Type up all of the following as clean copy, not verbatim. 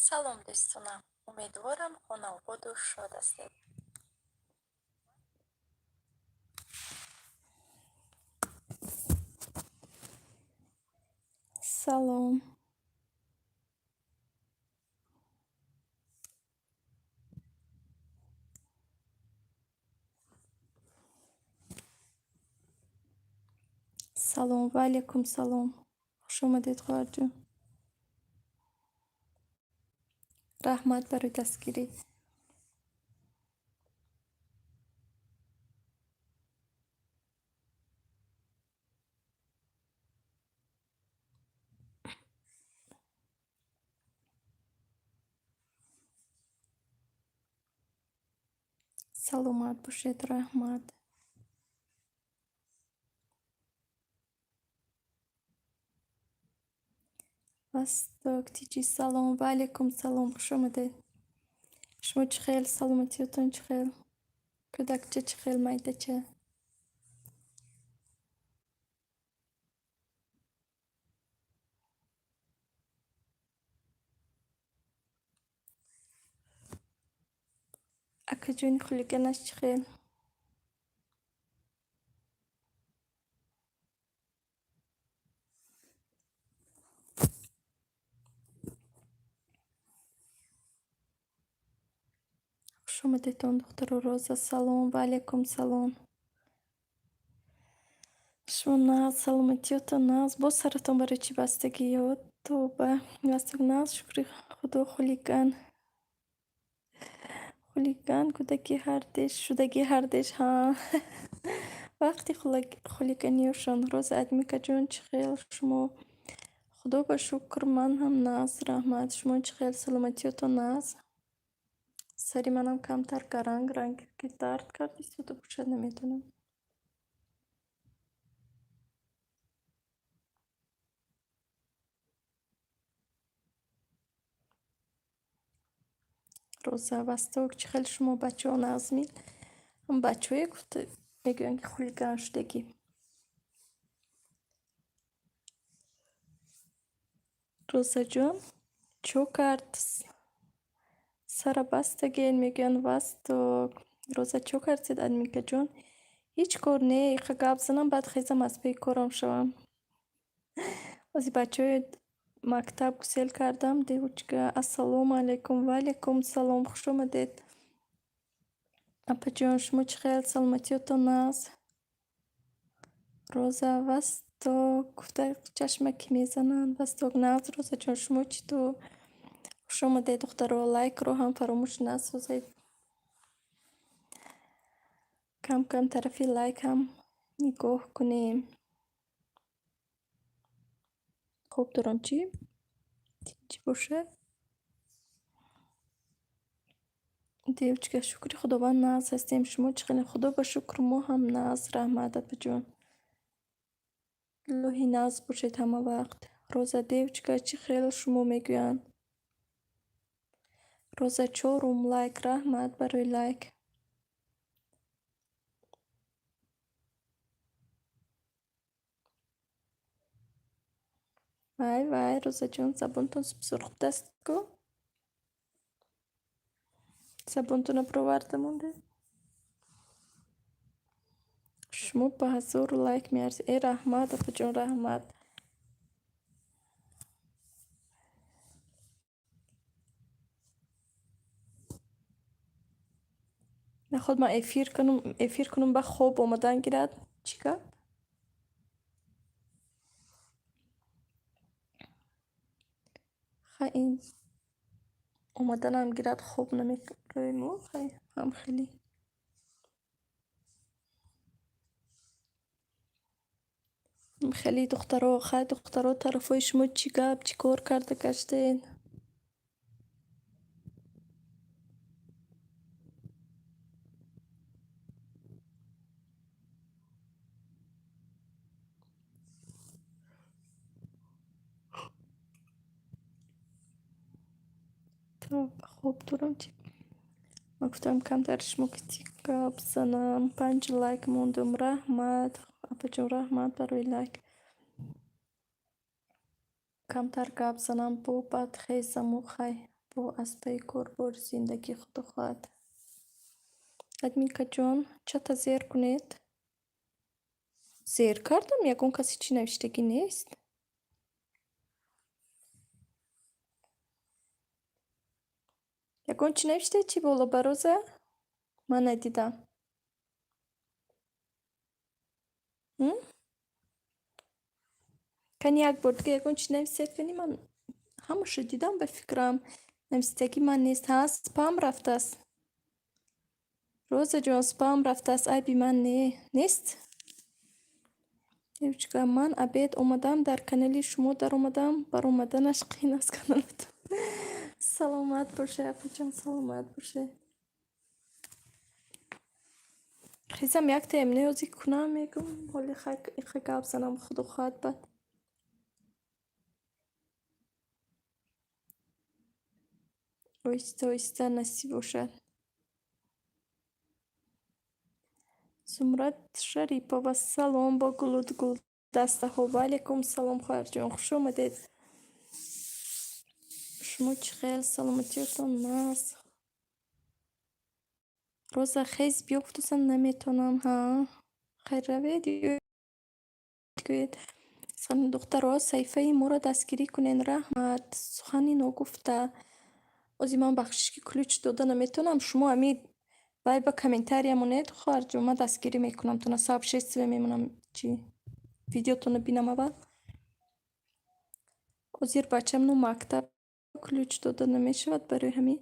Салом, дӯстонам! Умедворам, хонаободу шод ҳастед. Салом. Салом, ва алайкум салом. Хуш омадед, хоҳарҷон. Раҳмат барои дастгирӣ. Саломат бошед, раҳмат. Восток тиҷи, салом, ва алайкум салом, хуш омадед. Шумо чӣ хел, саломатиётон чӣ хел? Кӯдакча чӣ хел, майдача? Акаҷони хулиганаш чӣ хел? Хуш омадедон, духтаро. Роза, салом, ва алайкум салом. Шумо нағз, саломатиётон нағз? Боз саратон барои чӣ бастагӣ? Ё тавба. Восток нағз, шукри Худо, хулиган. Хулиган кӯдаки ҳардеш, шудагӣ ҳардеш, ҳа. Вақти хулиганиёшон. Роза Адмикаҷон, чӣ хел шумо? Худо ба шукр, ман ҳам нағз, раҳмат. Шумо чӣ хел, саломатиётон нағз? Сари манам камтар гаранг ранг ки дард кард истода бошад, намедонам. Роза, Восток, чӣ хел шумо, бачаҳо нағзмӣ? Бачаҳое гуфта мегӯянд, ки хулиган шудагӣ. Розаҷон, чо кард? Сара бастаген, мегӯянд Восток. Роза, чо кардед, Адмикаҷон? Ҳеҷ кор не, иқа гап занам, баъд хезам, аз паи корам шавам. Ози бачаҳои мактаб гусел кардам, девочка. Ассалому алайкум, ва алайкум салом, хуш омадед. Апаҷон, шумо чӣ хел, саломатиётон нағз? Роза, Восток гуфта чашмаки мезананд. Восток нағз, Розаҷон, шумо чӣ ту? Хуш омадед, духтаро, лайкро ҳам фаромӯш насозед. Кам-кам тарафи лайк ҳам нигоҳ кунем. Хоб дорам чӣ? Чӣ бошад? Девочка, шукри Худованд, нағз ҳастем. Шумо чӣ хелем? Худо ба шукр, мо ҳам нағз, раҳмат, апаҷон. Илоҳӣ нағз бошед ҳама вақт. Роза, девочка, чӣ хел шумо, мегӯянд. Роза, чорум лайк, раҳмат барои лайк. Вай, вай, Розаҷон, забонтон сурх будаст ку? Забонтонро бироварда монде. Шумо ба ҳазору лайк меарзед. Э, раҳмат, апаҷон, раҳмат. Наход ман эфир кунам, ба хоб омадан гирад. Чӣ гап? Хай, ин омаданам гирад, хоб намекунем. Хай, ҳам хеле. Хеле духтаро, хай, духтаро, тарафҳои шумо чӣ гап, чӣ кор карда гаштед? Хоб дорам чӣ? Ман гуфтам, камтар шумо ки гап занам. Панҷ лайк мондум. Раҳмат, апаҷон, раҳмат барои лайк. Камтар гап занам, бо баъд хезаму хай. Бо аз пайи корбори зиндагӣ, худо хоҳад. Админкаҷон, чата зер кунед. Зер кардам, ягон касе чӣ навиштагӣ нест. Ягон чӣ навиштед чӣ боло ба Роза? Ман надидам. Кани як бор дига ягон чӣ нависед, кани ман ҳамаша дидам, ба фикрам. Навистагӣ ман нест. Ҳа, спам рафтааст. Розаҷон, спам рафтааст, айби ман не. Нест? Девочка, ман обед омадам, дар канали шумо даромадам, баромаданаш қиин аст каналатон. Саломат бошед, апаҷон, саломат бошед. Хезам яктаем неёзӣ кунам, мегӯм, ҳоли иха гап занам, худо хоҳад бад. Оҳиста оҳиста насиб бошад. Зумрад Шарипова, салом бо гулу гулдастаҳо. Ва алайкум салом, хоҳарҷон, хуш омадед. Шумо чӣ хел, саломатиётон нағз? Роза, хез биё гуфтусам, наметонам. Ҳа, хайр, равед гӯед. Духтаро, саҳифаи моро дастгирӣ кунед, раҳмат. Сухани ногуфта. Ози ман бахшиш, ки ключ дода наметонам. Шумо ами вай ба комментария монед, хоҳарҷон, ман дастгирӣ мекунам туна, сообщество мемонам, чи видеотонро бинам аввал. Озир бачам ну мактаб, ключ дода намешавад, барои ҳамин.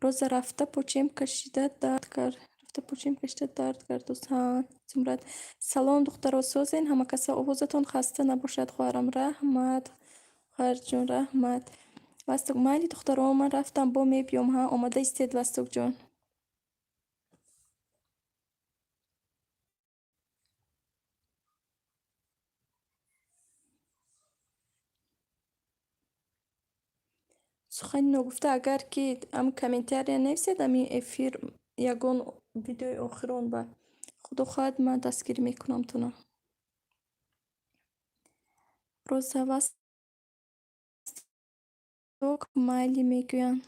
Роза, рафта почем кашида дард кард. Рафта почем кашида дард кард. Ҳа, Зумрад. Салом, духтаро, созен ҳама каса, овозатон хаста набошад, хоҳарам. Раҳмат, хоҳарҷон, раҳмат. Васток, майли, духтаро, ман рафтам, бо мебиём, ҳа, омода истед, Вастокҷон. Сухани ногуфта, агар ки ам комментария нависед, ами эфир ягон видеои охирон ба, худо хоҳад, ман дастгирӣ мекунам туна. Роза, Васток, майли мегӯянд.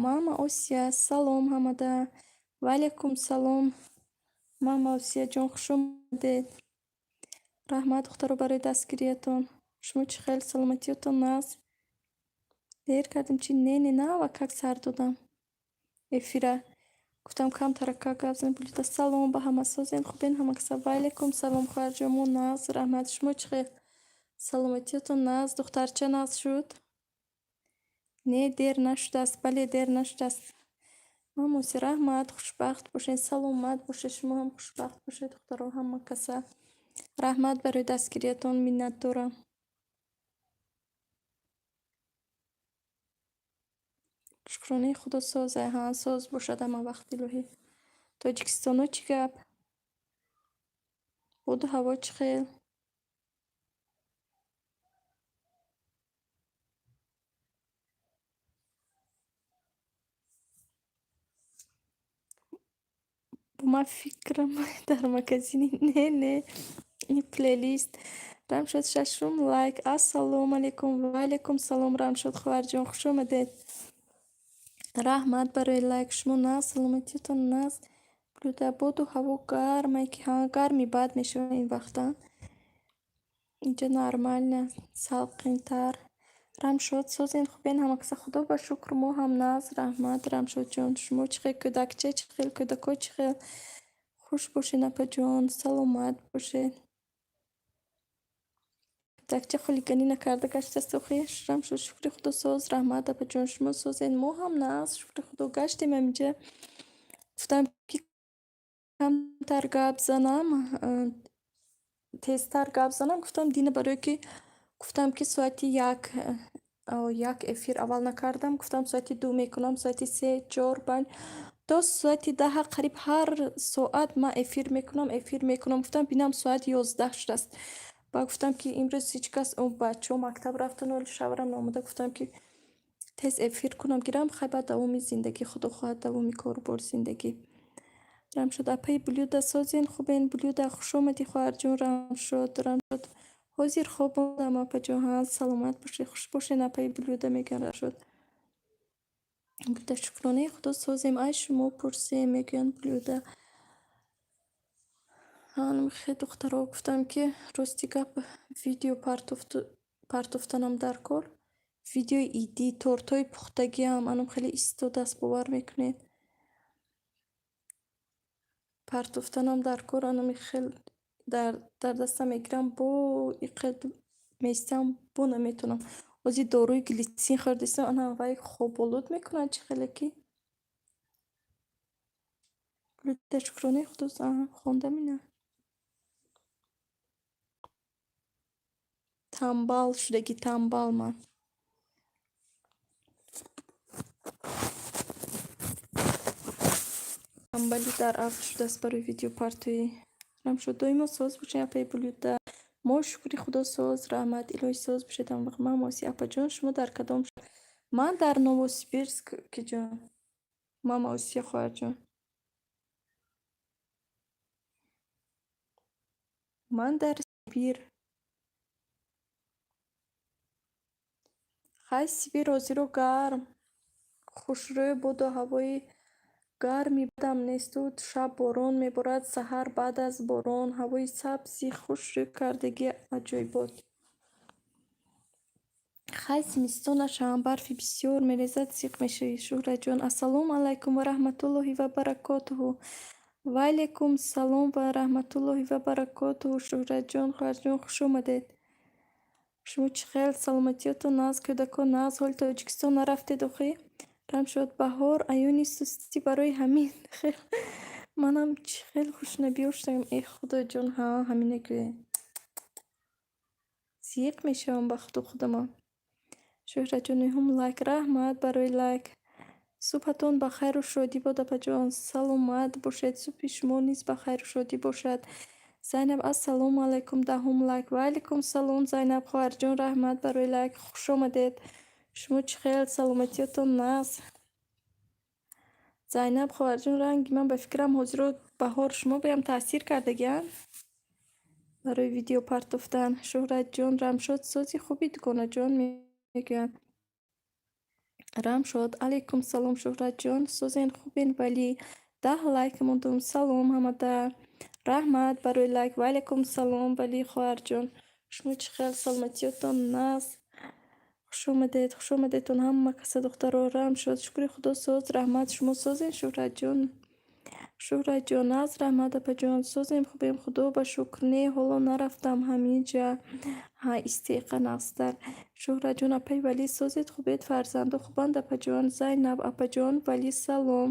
Мама Осия, салом ҳамада. Ва алайкум салом. Мама Осияҷон, хуш омадед. Раҳмат, духтаро, барои дастгириятон. Шумо чӣ хел, саломатиётон нағз? Дер кардем чӣ? Не, не, на, ва как сар додам эфира. Гуфтам, камтара гап занем. Булита, салом ба ҳама, созен, хубен ҳама каса. Ва алайкум салом, хоҳарҷон, мо нағз, раҳмат. Шумо чӣ хел? Саломатиётон нағз? Духтарча нағз шуд? Не, дер нашудааст. Бале, дер нашудааст. Мамоси, раҳмат, хушбахт бошед, саломат бошед, шумо ҳам хушбахт бошед, духтаро, ҳама каса. Раҳмат барои дастгириятон, миннатдорам. Шукронаи Худо созе, ҳа, соз бошад ҳама вақт, илоҳӣ. Тоҷикистоно чӣ гап? Боду ҳаво чӣ хел? Бо ман фикрам дар магазини, не, не, ин плейлист. Рамшод, шашум лайк. Ассалому алайкум. Ва алайкум салом, Рамшод хоҳарҷон, хуш омадед. Раҳмат барои лайк. Шумо нағз, саломатиятон нағз? Блюда, боду ҳаво гармай ки, ҳа, гарми бад мешавад ин вақта. Инҷа нормально, салқинтар. Рамшод, созен, хубен ҳама каса? Худо ба шукр, мо ҳам нағз, раҳмат, Рамшодҷон. Шумо чӣ хел, кӯдакча чӣ хел, кӯдако чӣ хел? Хуш бошед, апаҷон, саломат бошед. Кӯдакча хулиганӣ накарда гаштааст охи? Рамшод, шукри Худо соз, раҳмат, апаҷон, шумо созен? Мо ҳам нағз, шукри Худо, гаштем ҳаминҷа. Гуфтам, ки камтар гап занам, тезтар гап занам, гуфтам дина, барое ки гуфтам, ки соати 1 эфир аввал накардам, гуфтам соати 2 мекунам, соати 3, 4, 5, то соати 10 қариб ҳар соат ман эфир мекунам, эфир мекунам. Гуфтам, бинам, соати 11 шудааст. Ба гуфтам, ки имрӯз ҳеҷ кас, бачаҳо мактаб рафтану ҳоли шавҳарам наомада, гуфтам, ки тез эфир кунам, гирам, хай, баъд давоми зиндагӣ, худо хоҳад, давоми кору бори зиндагӣ. Рамшод, апаи Блюда, созен, хубен? Блюда, хушомадӣ, хоҳарҷон. Рамшод, Рамшод, ҳозир хоб мондам, апаҷон. Ҳа, саломат бошед, хуш бошед, апаи Блюда, мегӯянд Рамшод. Блюда, шукронаи Худо, созем, ай шумо пурсем, мегӯянд Блюда. Хе, духтаро, гуфтам, ки рости гап, видео партофтанам дар кор. Видеои идӣ, тортҳои пухтагиам анам хеле истодааст, бовар мекунед? Партофтанам дар кор, анами хел дар дастам мегирам, бо иқед меистам, бо наметавонам. Ҳозир доруи глитсин хӯрдистам, ана вай хоболуд мекунад, чӣ хеле ки. Блюда, шукронаи Худо, хондам ина. Тамбал шудагӣ, тамбал ман. Тамбалӣ дар авҷ шудааст барои видеопартоӣ. Рамшод, доимо соз бошед, апаи Блюда. Мо, шукри Худо, соз, раҳмат, илоҳӣ соз бошед ҳамвақт. Ман Моси, апаҷон, шумо дар кадом? Ман дар Новосибирск, киҷон. Мама Осия, хоҳарҷон. Ман дар Сибир. Хай, Сибир ҳозиро гарм, хушрӯ боду ҳавои гарми бадам несту шаб борон меборад, саҳар баъд аз борон ҳавои сабзи хушрӯ кардагӣ, аҷоибот. Хай, зимистонаш ҳам барфи бисёр мерезад, зиқ мешавӣ. Шуҳратҷон, ассалому алайкум ва раҳматуллоҳи ва баракотуҳу. Ва алайкум салом ва раҳматуллоҳи ва баракотуҳу, Шуҳратҷон, хоҳарҷон, хуш омадед. Шумо чӣ хел, саломатиётон нағз, кӯдакон нағз, ҳоли Тоҷикистон нарафтед охӣ? Рамшод, баҳор аёни сустӣ, барои ҳамин хел манам чӣ хел хушнабиёр шудам. Э, Худоҷон, ҳа, ҳамина гӯе. Зиқ мешавам ба худу худамам. Шуҳратҷон, нӯҳум лайк, раҳмат барои лайк. Субҳатон ба хайру шодӣ бод, апаҷон. Саломат бошед, субҳи шумо низ ба хайру шодӣ бошад. Зайнаб, ассалому алайкум, 10-ум лайк. Ва алайкум салом, Зайнаб хоҳарҷон, раҳмат барои лайк, хуш омадед. Шумо чӣ хел, саломатиётон нағз? Зайнаб хоҳарҷон, ранги ман ба фикрам, ҳозиро баҳор шумо баям таъсир кардагианд барои видео партофтан. Шуҳратҷон, Рамшод, сози хуби, дугонаҷон, мегӯянд. Рамшод, алайкум салом, Шуҳратҷон, созен, хубен, Валӣ. 10 лайк мондум, салом ҳамада. Раҳмат барои лайк. Ва алайкум салом, Валӣ хоҳарҷон. Шумо чӣ хел, саломатиётон нағз? Хуш омадед, хуш омадедтон ҳама каса, духтаро. Рамшод, шукри Худо, соз, раҳмат. Шумо созен, Шуҳратҷон? Шуҳратҷон, нағз, раҳмат, апаҷон. Созем, хубем, Худо ба шукр. Не, ҳоло нарафтам, ҳамин ҷа. Ҳа, истеъқа нағзтар. Шуҳратҷон, апаи Валӣ, созед, хубед, фарзандо хубанд, апаҷон? Зайнаб, апаҷон Валӣ, салом.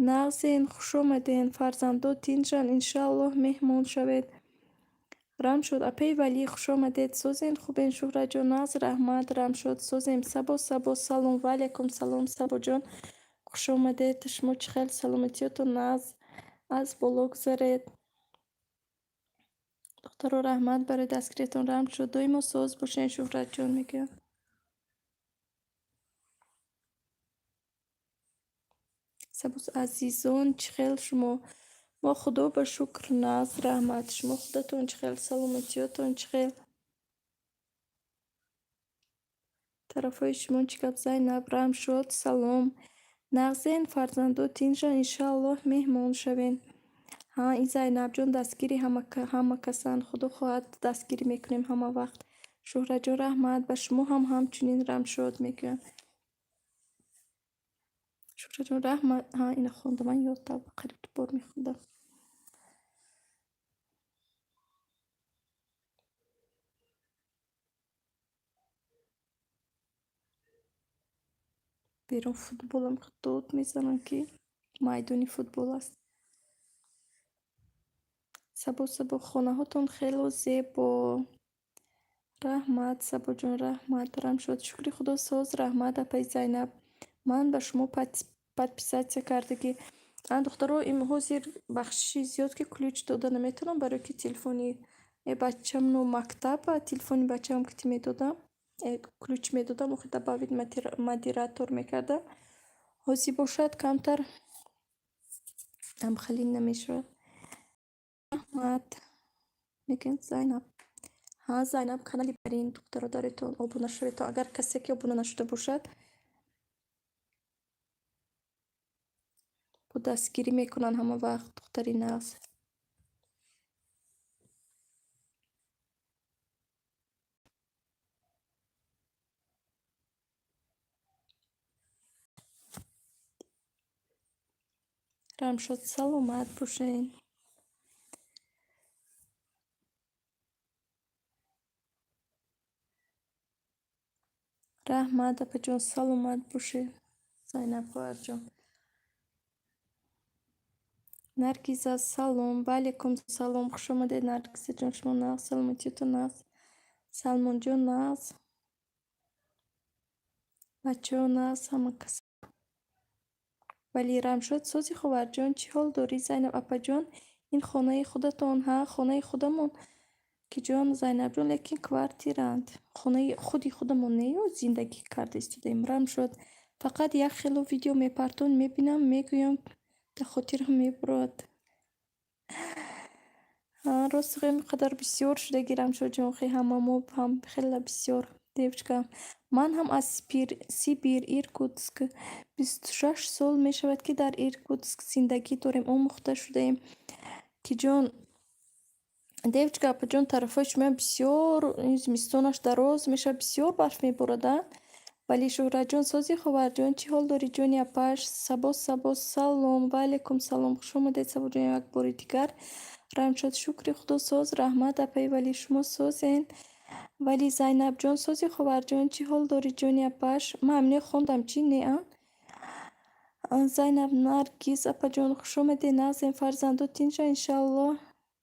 Нағзен, хуш омаден. Фарзандо тинҷанд, иншааллоҳ, меҳмон шавед. Рамшод, апаи Валӣ, хуш омадед. Созен, хубен, Шуҳратҷон? Нағз, раҳмат, Рамшод, созем. Сабо, Сабо, салом. Ва алайкум салом, Сабоҷон, хуш омадед. Шумо чӣ хел, саломатиётон нағз? Аз боло гузаред. Духтаро, раҳмат барои дастгириятон. Рамшод, доимо соз бошед, Шуҳратҷон, мегӯянд. Сабоз, азизон, чӣ хел шумо? Мо, Худо ба шукр, нағз, раҳмат. Шумо худатон чӣ хел, саломатиётон чӣ хел? Тарафҳои шумо чӣ гап, Зайнаб? Рамшод, салом. Нағзен, фарзандо тинҷанд, иншааллоҳ, меҳмон шавен. Ҳа, ин Зайнабҷон дастгири ҳама касанд. Худо хоҳад, дастгирӣ мекунем ҳама вақт. Шуҳратҷон, раҳмат, ба шумо ҳам ҳамчунин, Рамшод, мегӯянд. Шуҳратҷон, раҳмат. Ҳа, ина хондам, ман ёд қариб ду бор мехондам. Берун футболам дод мезананд, ки майдони футбол аст. Сабо, Сабо, хонаҳотон хело зебо. Раҳмат, Сабоҷон, раҳмат. Рамшод, шукри Худо, соз, раҳмат, апаи Зайнаб. Ман ба шумо подписаться кардагӣ. Ан, духтаро, им ҳозир бахшиши зиёд, ки ключ дода наметавонам, барое ки телефони бачамно мактаб, телефони бачаам ки медодам, ключ медодам, охи добавить модератор мекардам. Ҳозир бошад, камтар Ҳамхелӣ намешавад. Раҳмат. Мегӯянд Зайнаб. Ҳа, Зайнаб, канали барин духтаро даретон, обуна шаведтон, агар касе ки обуна нашуда бошад. Бо дастгирӣ мекунанд ҳама вақт духтари нағз. Рамшод, саломат бошед. Раҳмат, апаҷон, саломат бошед. Зайнаб хоҳарҷон. Наргиза, салом. Ва алайкум салом. Хуш омадед, Наргизаҷон. Шумо нағз, саломатиётон нағз. Салмонҷон нағз. Бачаҳо нағз, ҳама кас. Вале Рамшод, сози ховарҷон, чӣ ҳол дорӣ, Зайнаб апаҷон? Ин хонаи худатон? Ҳа, хонаи худамон ки ҷон, Зайнабҷон, лекин квартираанд. Хонаи худи худамон не ё зиндагӣ карда истодаем. Рамшод, фақат як хело видео мепартон, мебинам, мегӯям, дар хотирам мебурад. Рост гӯям, қадар бисёр шудаги, Рамшодҷон, хе ҳама мо ҳам хеле бисёр. Девочка, ман ҳам аз Сибир, Иркутск. 26 сол мешавад, ки дар Иркутск зиндагӣ дорем, омӯхта шудаем. Ки ҷон, девочка, апаҷон, тарафҳои шумоям бисёр зимистонаш дароз мешавад, бисёр барф меборад, а? Вале Шӯҳратҷон, сози ховарҷон, чӣ ҳол дорӣ, ҷони апаш? Сабо, Сабо, салом. Ва алайкум салом. Хуш омадед, Сабоҷон, як бори дигар. Рамшод, шукри Худо, соз, раҳмат, апаи Валӣ, шумо созен. Вали Зайнабҷон, сози ховарҷон, чӣ ҳол дорӣ, ҷони апаш? Ман ҳамине хондам, чӣ не, а? Зайнаб, Наргиз апаҷон, хуш омадед, нағзем, фарзандо тинҷа, иншааллоҳ.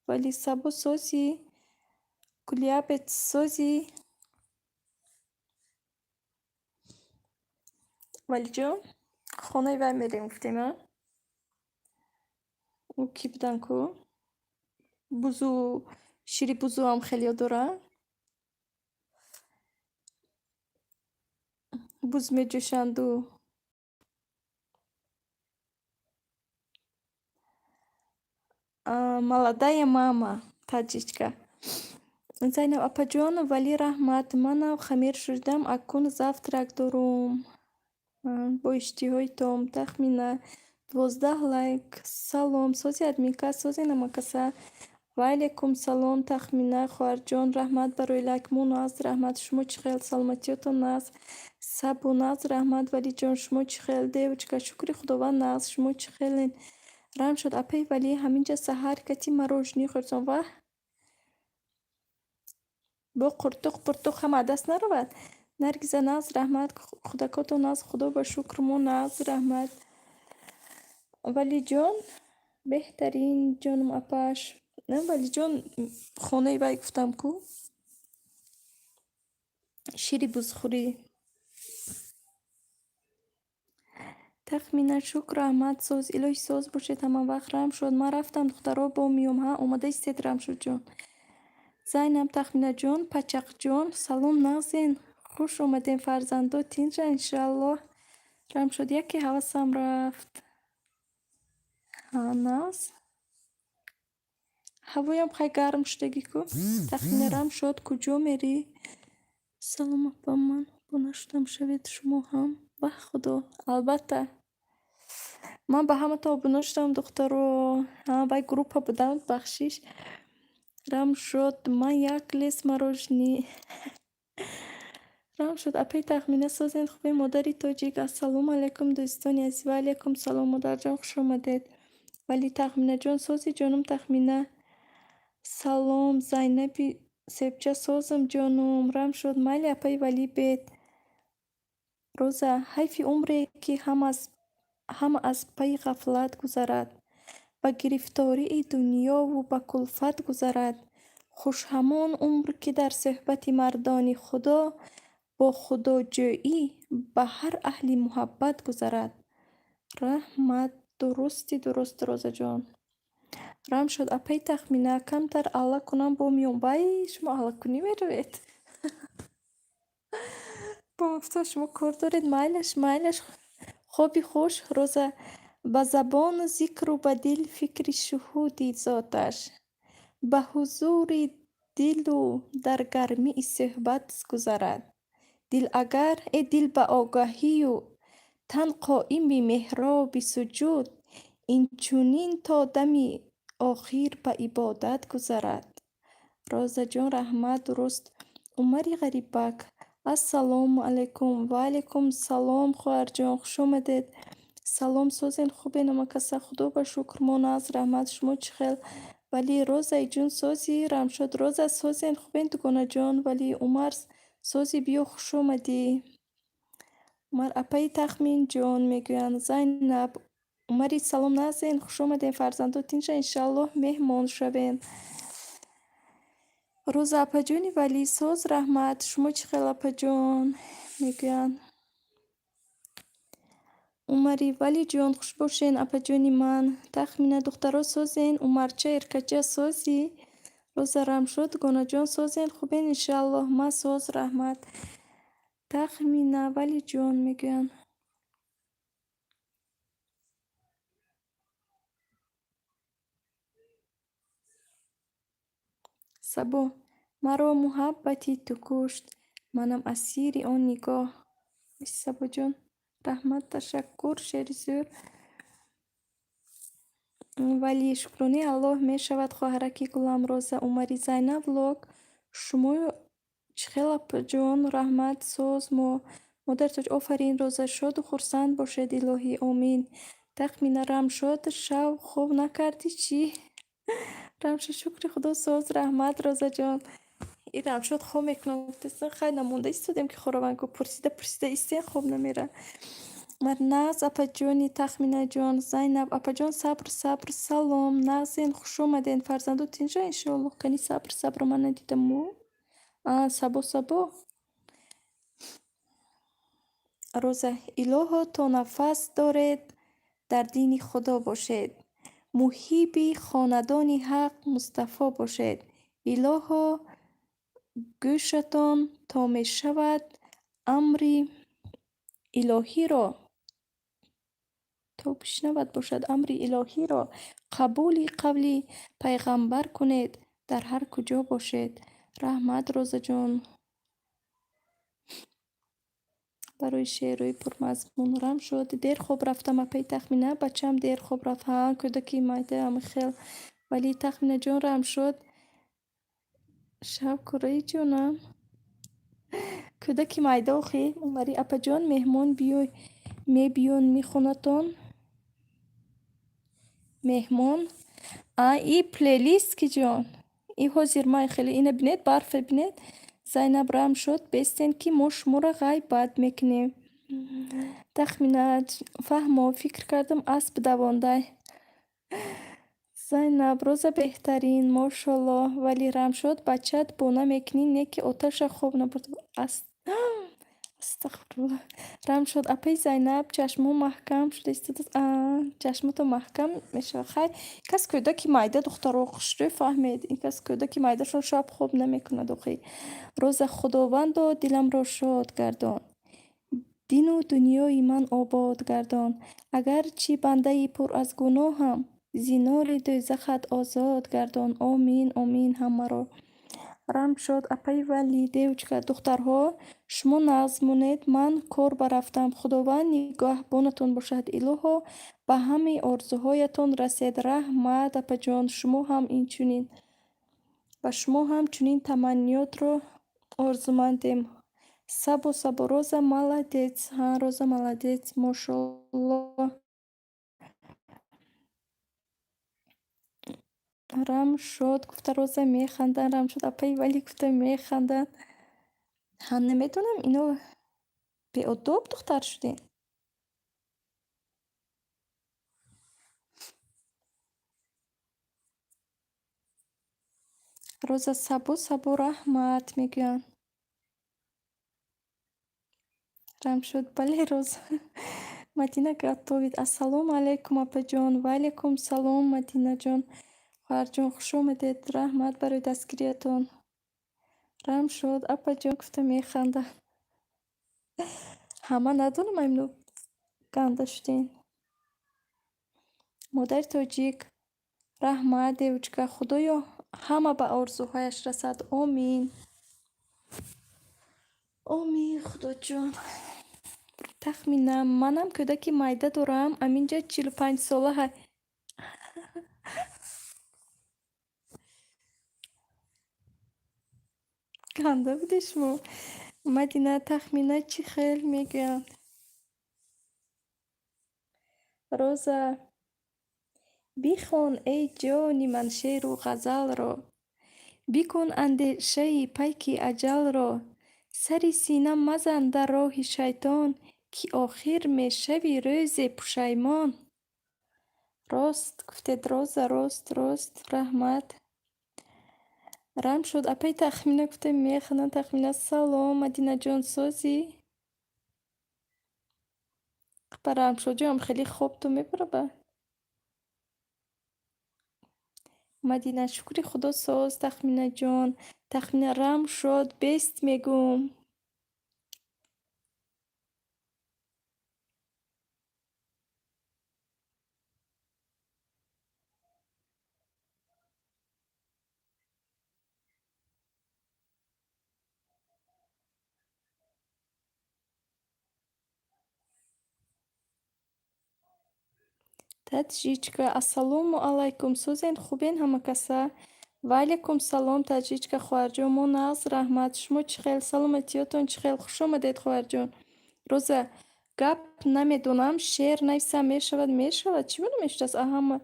Вали Сабо, созӣ? Кулябет, созӣ? Валиҷон, хонаи вай мерем гуфтем, а? Ӯ кӣ будан ку? Бузу, шири бузуам хеле дора. Буз меҷӯшанду. Молодая мама, таҷичка. Зайнаб апаҷон, Валӣ, раҳмат. Манам хамир шудам, акнун завтрак дорум. Бо иштиҳои том. Тахмина. 12 лайк. Салом. Сози админка, сози намакаса. Ва алайкум салом, Тахмина хоҳарҷон. Раҳмат барои лайк. Мо нағз, раҳмат. Шумо чӣ хел? Саломатиётон нағз? Сабу нағз, раҳмат. Валиҷон, шумо чӣ хел? Девочка, шукри Худованд, нағз. Шумо чӣ хелен? Рамшод, апаи Валӣ, ҳаминҷа саҳар кати мороженое хӯрдам. Ваҳ! Бо қуртуқ пуртуқ ҳама даст наравад? Наргиза, нағз, раҳмат. Худакотон нағз, Худо ба шукр, мо нағз, раҳмат. Валиҷон, беҳтарин ҷонум апаш. Валиҷон, хонаи вай гуфтам ку? Шири бузхӯрӣ. Тахмина, шукр, раҳмат, соз, илоҳи соз бошед ҳама вақт. Рамшод, ман рафтам, духтаро, бо меом. Ҳа, омода истед, Рамшодҷон. Зайнаб, Тахминаҷон, Пачақҷон, салом, нағзен? Хуш омадем, фарзандо тинҷа, иншааллоҳ. Рамшод, яке ҳавасам рафт. Ҳа, нағз. Ҳавоям хай гарм шудагӣ ку. Тахмина, Рамшод, куҷо мерӣ? Салом, апа, ман обуна шудам, шавед шумо ҳам. Ваҳ, Худо, албатта. Ман ба ҳаматон обуна шудам, духтаро. Ҳа, вай группа будам, бахшиш. Рамшод, ман як лес мороженое. Рамшод, апаи Тахмина, созен, хубе, модари тоҷик. Ассалому алайкум, дӯстони азиз. Ва алайкум салом, модарҷон, хуш омадед. Вали Тахминаҷон, сози ҷонум Тахмина. Салом, Зайнаби себча, созам ҷонум. Рамшод, майли, апаи Валӣ, бед. Роза, ҳайфи умре, ки ҳама аз пайи ғафлат гузарад. Ба гирифтории дунёву ба кулфат гузарад. Хуш ҳамон умр, ки дар суҳбати мардони Худо, бо худоҷӯӣ, ба ҳар аҳли муҳаббат гузарад. Раҳмат, дурусти дуруст, Розаҷон. Рамшод, апаи Тахмина, камтар алла кунам, бо меом. Вай, шумо аллакунӣ меравед? Бо гуфтам, шумо кор доред, майлаш, майлаш. Хоби хуш, Роза. Ба забон зикру ба дил фикри шуҳуди зоташ. Ба ҳузури дилу дар гармии суҳбат гузарад. Дил агар дил ба огаҳию тан қоими меҳроби суҷуд, инчунин то дами охир ба ибодат гузарад. Розаҷон, раҳмат, дуруст. Умари Ғарибак. Ассалому алайкум. Ва алайкум салом, хоҳарҷон, хуш омадед. Салом, созен, хубен, ҳамакаса? Худо ба шукр, мо нағз, раҳмат. Шумо чӣ хел? Валӣ, Розаи ҷун, созӣ? Рамшод, Роза, созен, хубен, дугонаҷон? Валӣ, Умар, созӣ, биё, хуш омадӣ. Умар, апаи Тахминҷон мегӯянд. Зайнаб, Умари, салом, нағзен, хуш омадем, фарзандо тинҷа, иншааллоҳ меҳмон шавем. Роза, апаҷони Валӣ, соз, раҳмат. Шумо чӣ хел, апаҷон? Мегӯянд. Умари, Валиҷон, хуш бошен, апаҷони ман. Тахмина, духтаро созен, Умарча, Эркача, созӣ? Роза, Рамшод, дугонаҷон, созен, хубен, иншааллоҳ. Ма соз, раҳмат. Тахмина, Валиҷон мегӯянд. Сабо, маро муҳаббати ту кушт, манам асири он нигоҳ. Сабоҷон, раҳмат, ташаккур, шери зӯр. Валӣ, шукронаи Аллоҳ мешавад, хоҳараки гулам. Роза, Умари, Зайнаб влог. Шумо чӣ хел, апаҷон? Раҳмат, соз мо. Модари тоҷ, офарин, Роза, шоду хурсанд бошед, илоҳӣ, омин. Тахмина, Рамшод, шав хоб накардӣ чӣ? Рамшод, шукри Худо, соз, раҳмат, Розаҷон. И Рамшод хоб мекунам гуфтеста, хай намонда истодем ки хоравангу пурсида пурсида истем, хоб намера. Умар, нағз, апаҷони Тахминаҷон. Зайнаб, апаҷон, сабр, сабр, салом, нағзен, хуш омаден, фарзандо тинҷа, иншоаллоҳ. Кани сабр, сабрро ман надидаму. А, Сабо, Сабо. Роза, илоҳо, то нафас доред, дар дини Худо бошед. Муҳибби хонадони Ҳақ Мустафо бошед. Илоҳо, гӯшатон то мешавад амри илоҳиро, то бишнавад бошад амри илоҳиро, қабули қавли пайғамбар кунед, дар ҳар куҷо бошед. Раҳмат, Розаҷон, барои шеърҳои пурмазмун. Рамшод, дер хоб рафтам, апаи Тахмина, бачаам дер хоб рафт. Ҳа, кӯдаки майда ҳама хел. Валӣ, Тахминаҷон, Рамшод, шав кураи ҷонам. Кӯдаки майда охи. Умари, апаҷон, меҳмон мебиён мехонатон? Меҳмон? А, и плейлист ки ҷон? И ҳозир ман хеле ина бинед, барфа бинед. Зайнаб, Рамшод, бестен, ки мо шуморо ғайбат мекунем. Тахмина, фаҳмо, фикр кардам, асп давондай. Зайнаб, Роза беҳтарин, мошоллоҳ. Валӣ, Рамшод, бачат бона мекунӣ, не ки оташа хоб набурд. Астағфируллоҳ. Рамшод, апаи Зайнаб, чашмо маҳкам шуда истодааст. А, чашмотон маҳкам мешавад. Хай, кас кӯдаки майда, духтаро, хушрӯй фаҳмед. Ин кас кӯдаки майдашон шаб хоб намекунад охи. Роза, Худовандо, диламро шод гардон. Дину дунёи ман обод гардон. Агарчи бандаи пур аз гуноҳам, зи нори дӯзахат озод гардон. Омин, омин ҳамаро. Рамшод, апаи Валӣ, девочка, духтарҳо, шумо нағз монед, ман кор барафтам. Худованд нигаҳбонатон бошад. Илоҳо, ба ҳамаи орзуҳоятон расед. Раҳмат, апаҷон, шумо ҳам инчунин. Ба шумо ҳам чунин таманниётро орзумандем. Сабо, Сабо, Роза молодец. Ҳа, Роза молодец, мошоллоҳ. Рамшод гуфта Роза механданд. Рамшод, апаи Валӣ гуфта механданд. Ҳа, намедонам, ино беодоб духтар шудем. Роза, Сабо, Сабо, раҳмат мегӯянд. Рамшод, бале, Роза. Мадина готовит. Ассалому алайкум, апаҷон. Ва алайкум салом, Мадинаҷон. Хоҳарҷон, хуш омадед. Раҳмат барои дастгириятон. Рамшод, апаҷон гуфта механдад. Ҳама надонам, аймно ганда шудем. Модари тоҷик, раҳмат, девочка, Худоё, ҳама ба орзуҳояш расад. Омин. Омин, Худоҷон. Тахмина, манам кӯдаки майда дорам, аминҷа 45-сола. Ганда будед шумо. Мадина, Тахмина чӣ хел мегӯянд? Роза, бихон, эй ҷони ман, шеъру ғазалро, бикун андешаи пайки аҷалро, сари сина мазан дар роҳи шайтон, ки охир мешавӣ рӯзе пушаймон. Рост гуфтед, Роза, рост, рост, раҳмат. Рамшод, апаи Тахмина гуфтем, механдам. Тахмина, салом, Мадинаҷон, созӣ? Ба Рамшодҷонам хеле хобтон мебараба? Мадина, шукри Худо, соз, Тахминаҷон. Тахмина, Рамшод, бест мегӯм. Таджичка, ассалому алайкум, созен, хубен ҳама каса? Ва алайкум салом, Таджичка хоҳарҷон, мо нағз, раҳмат. Шумо чӣ хел, саломатиётон чӣ хел? Хуш омадед, хоҳарҷон. Роза, гап намедонам, шеър нависам мешавад? Мешавад, чӣ гуна мешудааст? Ҳама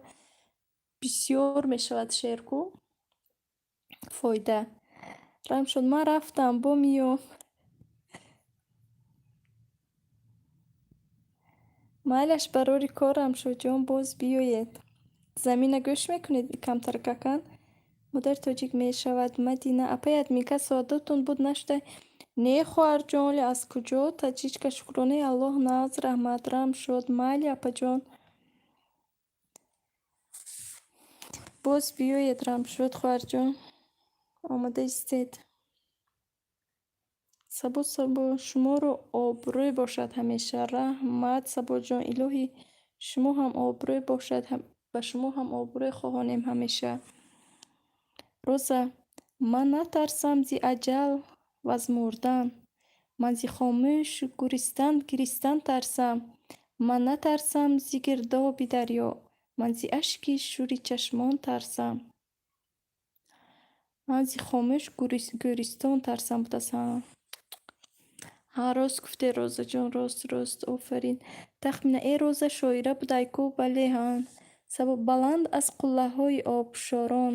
бисёр мешавад шеър ку? Фоида. Рамшод, ман рафтам, бо миём. Майлаш, барори кор, Рамшодҷон, боз биёед. Замина гӯш мекунед камтаракакан? Модари тоҷик мешавад. Мадина, апаи админка, соатотон буд нашуда? Не, хоҳарҷон, оле аз куҷо? Таджичка, шукронаи Аллоҳ, нағз, раҳмат. Рамшод, майли, апаҷон. Боз биёед, Рамшод хоҳарҷон. Омода истед. Сабо, Сабо, шуморо обрӯй бошад ҳамеша. Раҳмат, Сабоҷон, илоҳӣ шумо ҳам обрӯй бошад, ба шумо ҳам обрӯй хоҳонем ҳамеша. Роза, ман натарсам зи аҷал ваз мурдан, ман зи хомӯш гуристан гиристан тарсам. Ман натарсам зи гирдоби дарё, ман зи ашки шури чашмон тарсам. Ман зи хомӯш гӯристон тарсам будааст. Ҳа. Ҳа, рост гуфте, Розаҷон, рост, рост, офарин. Тахмина, э Роза шоира будай ку? Бале, ҳа. Сабо, баланд аз қуллаҳои обшорон.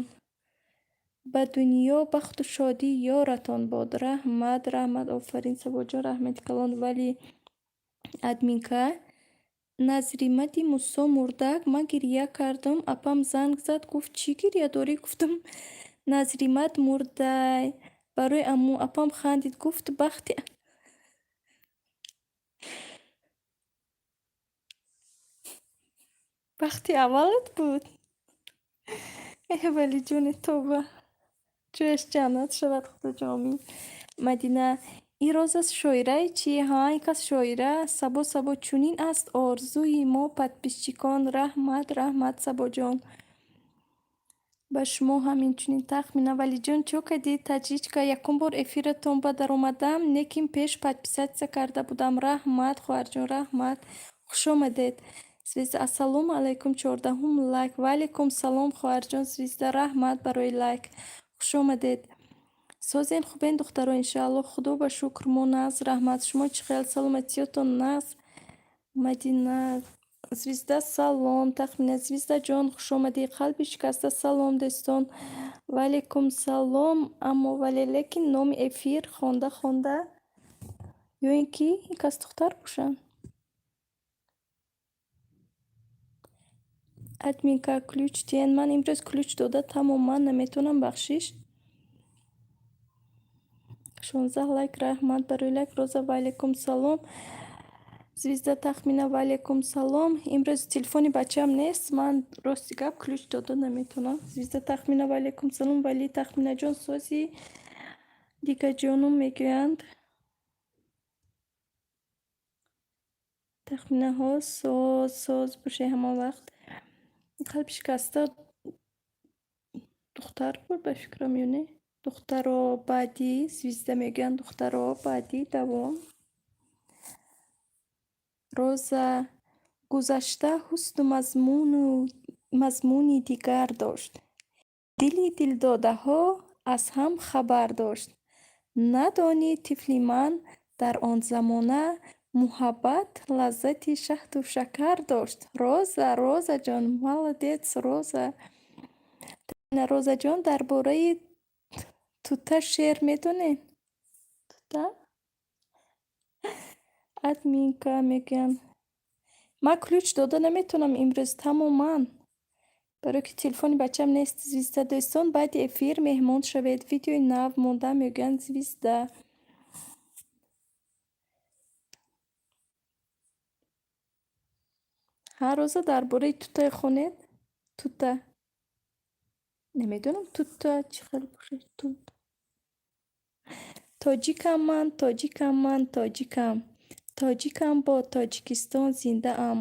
Ба дунё бахту шодӣ ёратон бод. Раҳмат, раҳмат, офарин, Сабоҷон, раҳмати калон. Вале админка, Назримади Мусо мурдак, ман гиря кардам, апам занг зад, гуфт, чӣ гиря дорӣ? Гуфтам, Назримад мурдай. Барои аму апам хандид, гуфт, бахти аввалат буд? Э, Валиҷоне, тобба. Ҷояш ҷаннат шавад, Худоҷон, омин. Мадина, ин Роза шоираи чӣ? Ҳа, ин кас шоира. Сабо, Сабо, чунин аст орзуи мо подписчикон. Раҳмат, раҳмат, Сабоҷон. Ба шумо ҳам инчунин. Тахмина, Валиҷон, чо кардӣ? Таджичка, якум бор эфиратон ба даромадам, лекин пеш подписаться карда будам. Раҳмат, хоҳарҷон, раҳмат. Хуш омадед. Звезда, ассалому алайкум, 14-ум лайк. Ва алайкум салом, хоҳарҷон Звезда, раҳмат барои лайк. Хуш омадед. Созен, хубен, духтаро, иншааллоҳ, Худо ба шукр, мо нағз, раҳмат. Шумо чӣ хел, саломатиётон нағз? Мадина, Звезда, салом. Тахмина, Звездаҷон, хуш омадӣ. Қалби шикаста, салом, дӯстон. Ва алайкум салом, аммо вале лекин номи эфир хонда хонда ё ин ки ин кас духтар бошанд? Админка, ключ диҳед. Ман имрӯз ключ дода тамоман наметавонам, бахшиш. 16 лайк, раҳмат барои лайк. Роза, ва алайкум салом. Звезда, Тахмина, ва алайкум салом. Имрӯз телефони бачаам нест, ман рости гап ключ дода наметавонам. Звезда, Тахмина, ва алайкум салом. Вали, Тахминаҷон, сози дигаҷонум мегӯянд. Тахминаҳо, соз, соз бошед ҳама вақт. Қалби шикаста духтар буд, ба фикрам, ё не? Духтаро, баъдӣ звезда мегӯянд, духтаро, баъдӣ давом. Роза: гузашта ҳусну мазмуни дигар дошт. Дили дилдодаҳо аз ҳам хабар дошт. Надонӣ, тифли ман, дар он замона муҳаббат лаззати шаҳду шакар дошт. Роза, Розаҷон, молодец, Роза. Розаҷон, дар бораи тута шеър медонед? Тута? Админка мегӯянд. Ман ключ дода наметавонам имрӯз тамоман. Барое ки телефони бачам нест. Звезда: дӯстон, баъди эфир меҳмон шавед. Видеои нав монда, мегӯянд звезда. Ҳа, Роза, дар бораи тута хонед? Тута. Намедонам, тута чӣ хел бошад. Тут. Тоҷикам ман, тоҷикам ман, тоҷикам. Тоҷикам, бо Тоҷикистон зиндаам.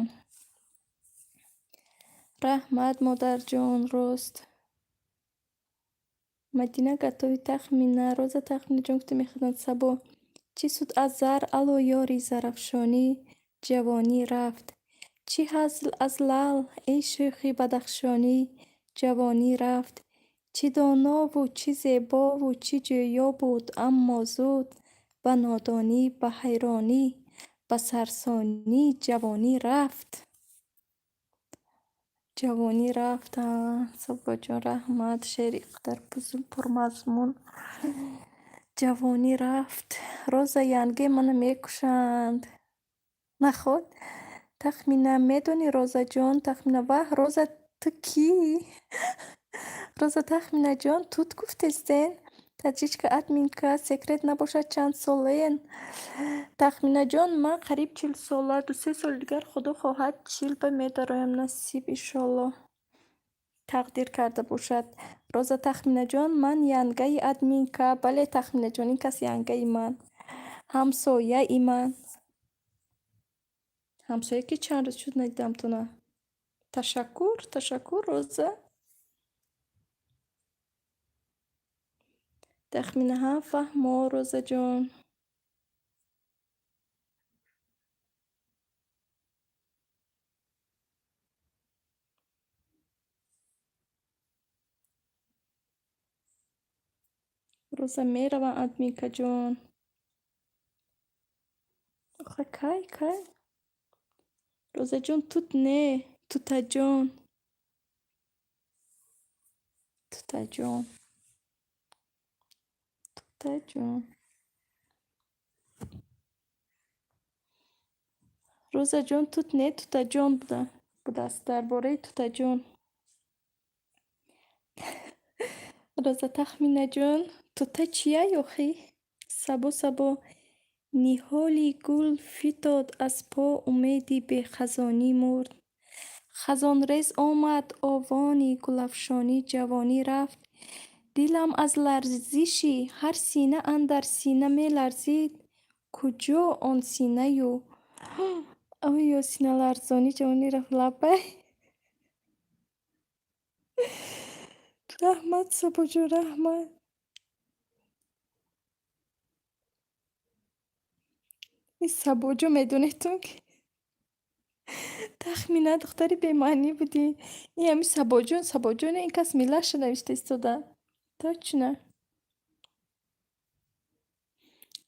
Раҳмат, модарҷон, рост. Мадина готови Тахмина. Роза Тахминаҷон гуфта мехоҳанд Сабо. Чӣ суд аз зар, ало ёри зарафшонӣ, ҷавонӣ рафт. Чӣ ҳазл аз лаъл, эй шӯхи бадахшонӣ, ҷавонӣ рафт. Чӣ донову чӣ зебову чӣ ҷӯё буд, аммо зуд ба нодонӣ, ба ҳайронӣ, ба сарсонӣ ҷавонӣ рафт. Ҷавонӣ рафт. Сабоҷон, раҳмат, шеъри қадар пурмазмун. Ҷавонӣ рафт. Роза янге мана мекушанд. Наход? Тахмина, медонӣ, Розаҷон? Тахмина, ваҳ, Роза, ту кӣ? Роза Тахминаҷон, тут гуфтестен? Таҷичка админка, секрет набошад, чанд солаен? Тахминаҷон, ман қариб 40 сола, 2-се соли дигар, Худо хоҳад, 40 ба медароям, насиб, иншоллоҳ. Тақдир карда бошад. Роза Тахминаҷон, ман янгаи админка. Бале, Тахминаҷон, ин кас янгаи ман. Ҳамсояи ман. Ҳамсоя, ки чанд рӯз шуд надидамтона. Ташаккур, ташаккур, Роза. Тахмина, ҳа, фаҳмо, Розаҷон. Роза меравам, админкаҷон. Охе, кай, кай? Розаҷон, тут не, тутаҷон. Тутаҷон. Тутаҷон. Розаҷон, тут не, тутаҷон будааст. Дар бораи тутаҷон. Роза Тахминаҷон, тута чия ёхӣ? Сабо, Сабо. Ниҳоли гул фитод аз по, умеди бехазонӣ мурд. Хазонрез омад, овони гулафшонӣ, ҷавонӣ рафт. Дилам аз ларзиши ҳар сина андар сина меларзид. Куҷо он синаю оё синаларзонӣ, ҷавонӣ рафт. Лаббай. Раҳмат, Сабоҷон, раҳмат. Ин Сабоҷон, медонедтон ки Тахмина духтари бемаънӣ будӣ. Ин ҳами Сабоҷон, Сабоҷон, ин кас милаша навишта истода. Точно.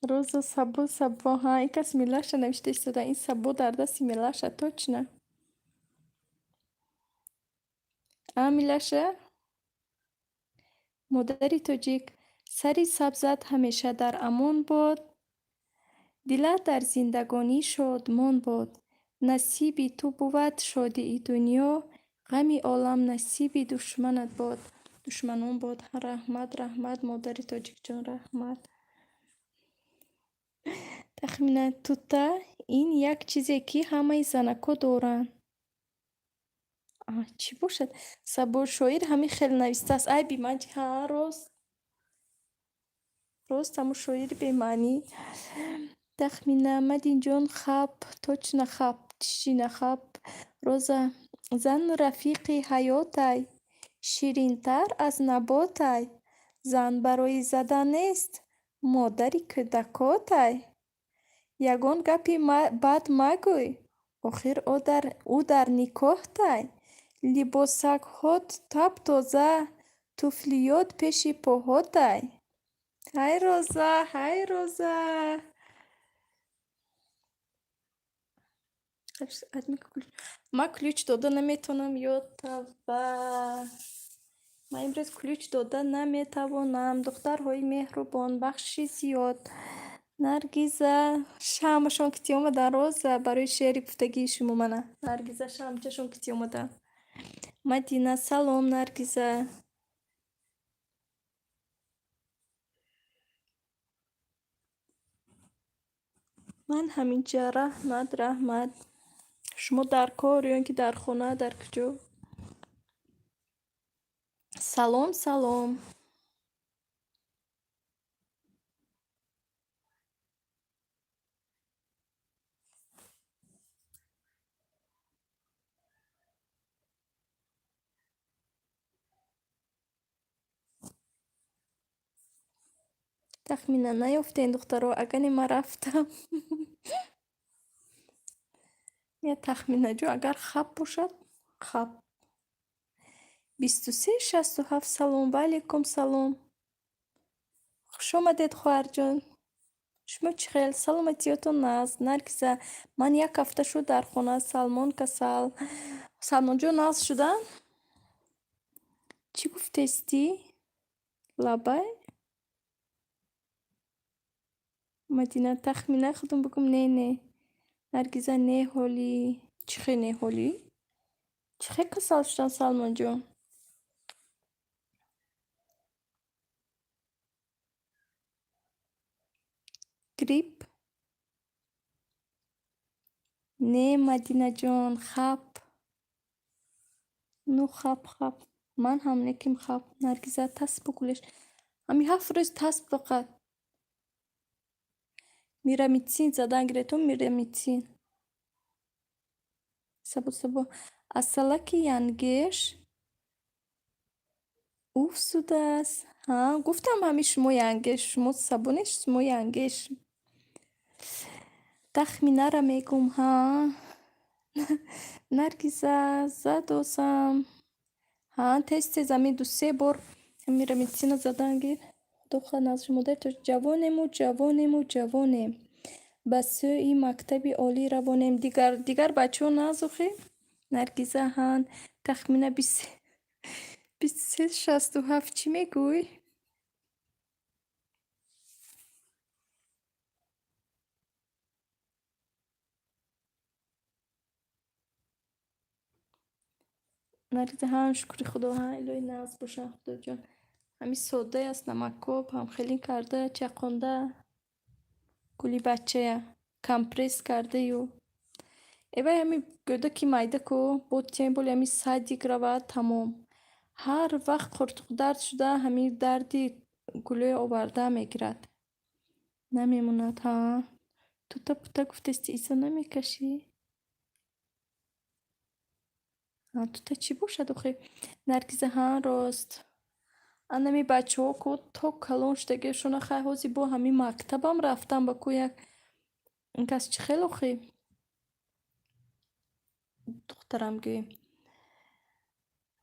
Роза Сабо, Сабо, ҳа, ин кас милаша навишта истода. Ин Сабо дар дасти милаша, точно. А, милаша? Модари тоҷик, сари сабзат ҳамеша дар амон бод, дилат дар зиндагонӣ шодмон бод. Насиби ту бувад шодии дунё, ғами олам насиби душманат бод. Душманон бод. Раҳмат, раҳмат, модари тоҷикҷон, раҳмат. Тахмина, тута ин як чизе, ки ҳамаи занакҳо доранд. Чӣ бошад? Сабо шоир ҳамин хел навистааст. Айби ман чи? Ҳа, рост. Рост, ҳамун шоири бемаънӣ. Тахмина, Мадинҷон, хап, точно хап, тишина хап. Роза, Зан рафиқи ҳаётай, ширинтар аз наботай. Зан барои задан нест, модари кӯдакотай. Ягон гапи бад магӯй, охир ӯ дар никоҳтай. Либосакҳот тап-тоза, туфлиёт пеши поҳотай. Ҳай, Роза, ҳай, Роза! Ман ключ дода наметавонам, ё тавба! Ман имрӯз ключ дода наметавонам. Духтарҳои меҳрубон, бахшиши зиёд. Наргиза, шамашон китӣ омадан, Роза, барои шеъри гуфтагии шумо мана. Наргиза шамчашон китӣ омадан. Мадина, салом, Наргиза. Ман ҳаминҷа, раҳмат, раҳмат. Шумо дар кор ё ин ки дар хона, дар куҷо? Салом, салом. Тахмина наёфтем, духтаро, агане ман рафтам. Я Тахминаҷон, агар хаб бошад, хаб. 23 67, салом, ва алайкум салом. Хушомадед, хоҳарҷон. Шумо чӣ хел? Саломатиётон нағз? Наргиза, ман як ҳафта шуд дар хона, Салмон касал. Салмонҷон нағз шуданд? Чӣ гуфтестӣ? Лабай? Мадина, Тахмина худум бигӯм, не, не. Наргиза, не ҳолӣ. Чӣ хел не ҳолӣ? Чӣ хел касал шуданд, Салмонҷон? Грипп? Не, Мадинаҷон, хап. Ну, хап, хап. Ман ҳам лекин хап. Наргиза, тасбу гулеш. Ҳами 7 рӯз тасб фақат. Мирамитсин задан гиретон, мирамитсин. Сабо, сабо. Асалаки янгеш уфзудааст. Ҳа, гуфтам ҳами шумо янгеш, шумо сабо нест, шумо янгеш. Тахминара мегӯм, ҳа. Наргиза, задосам. Ҳа, тез тез ҳамин ду-се бор мирамитсина задан гир. Худо хоҳад нағз. Модари тоҷик, ҷавонему, ҷавонему, ҷавонем. Ба сӯи мактаби олӣ равонем. Дигар, дигар бачаҳо нағз охӣ? Наргиза, ҳа. Тахмина 23 67, чӣ мегӯй? Наргиза, ҳа, шукри Худо, ҳа, илоҳи нағз бошанд, Худоҷон. Ҳами соддае аст, намакоб, ҳамхелин карда, чақонда, гули бачая, компресс кардаю. Эвай ҳами гӯдаки майда ку, бо тем более ҳами садик равад, тамом. Ҳар вақт қуртуқдард шуда, ҳамин дарди гулӯя оварда мегирад. Намемонад, ҳа. Тута пута гуфтести, изо намекашӣ? Ҳа, тута чӣ бошад охи? Наргиза, ҳа, рост. Анами бачаҳо ку то калон шудагиашона, хай, ҳозир бо ҳамин мактабам рафтан ба ку як ин кас чӣ хел охи? Духтарам гӯем.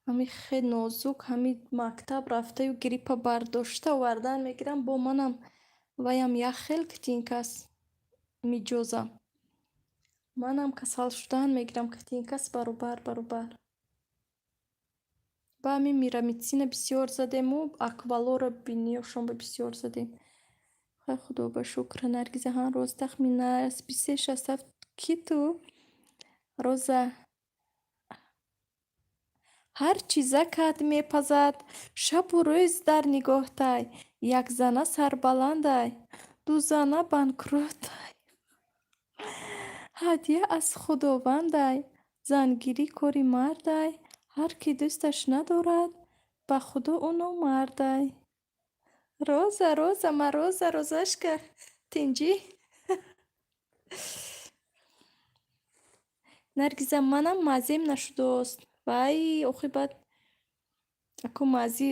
Ҳами хел нозук, ҳами мактаб рафтаю гриппа бардошта овардан мегирам, бо манам ваям як хел кити ин кас миҷозам. Манам касал шудан мегирам кити ин кас баробар баробар. Ба ҳамин мирамитсина бисёр задему, аквалора биниёшонба бисёр задем. Хай, Худо ба шукр. Наргиза, ҳа, рост. Тахмина 23 67, кӣ ту? Роза. Ҳар чизакат мепазад, шабу рӯз дар нигоҳтай, якзана сарбаландай, дузана банкротай. Ҳадя аз Худовандай, зангирӣ кори мардай, ҳар кӣ дӯсташ надорад, ба Худо ӯ номардай. Роза, Роза, Мороза, Розашка, тинҷӣ? Наргиза, манам мазем нашудааст. Вай, охи баъд аку мази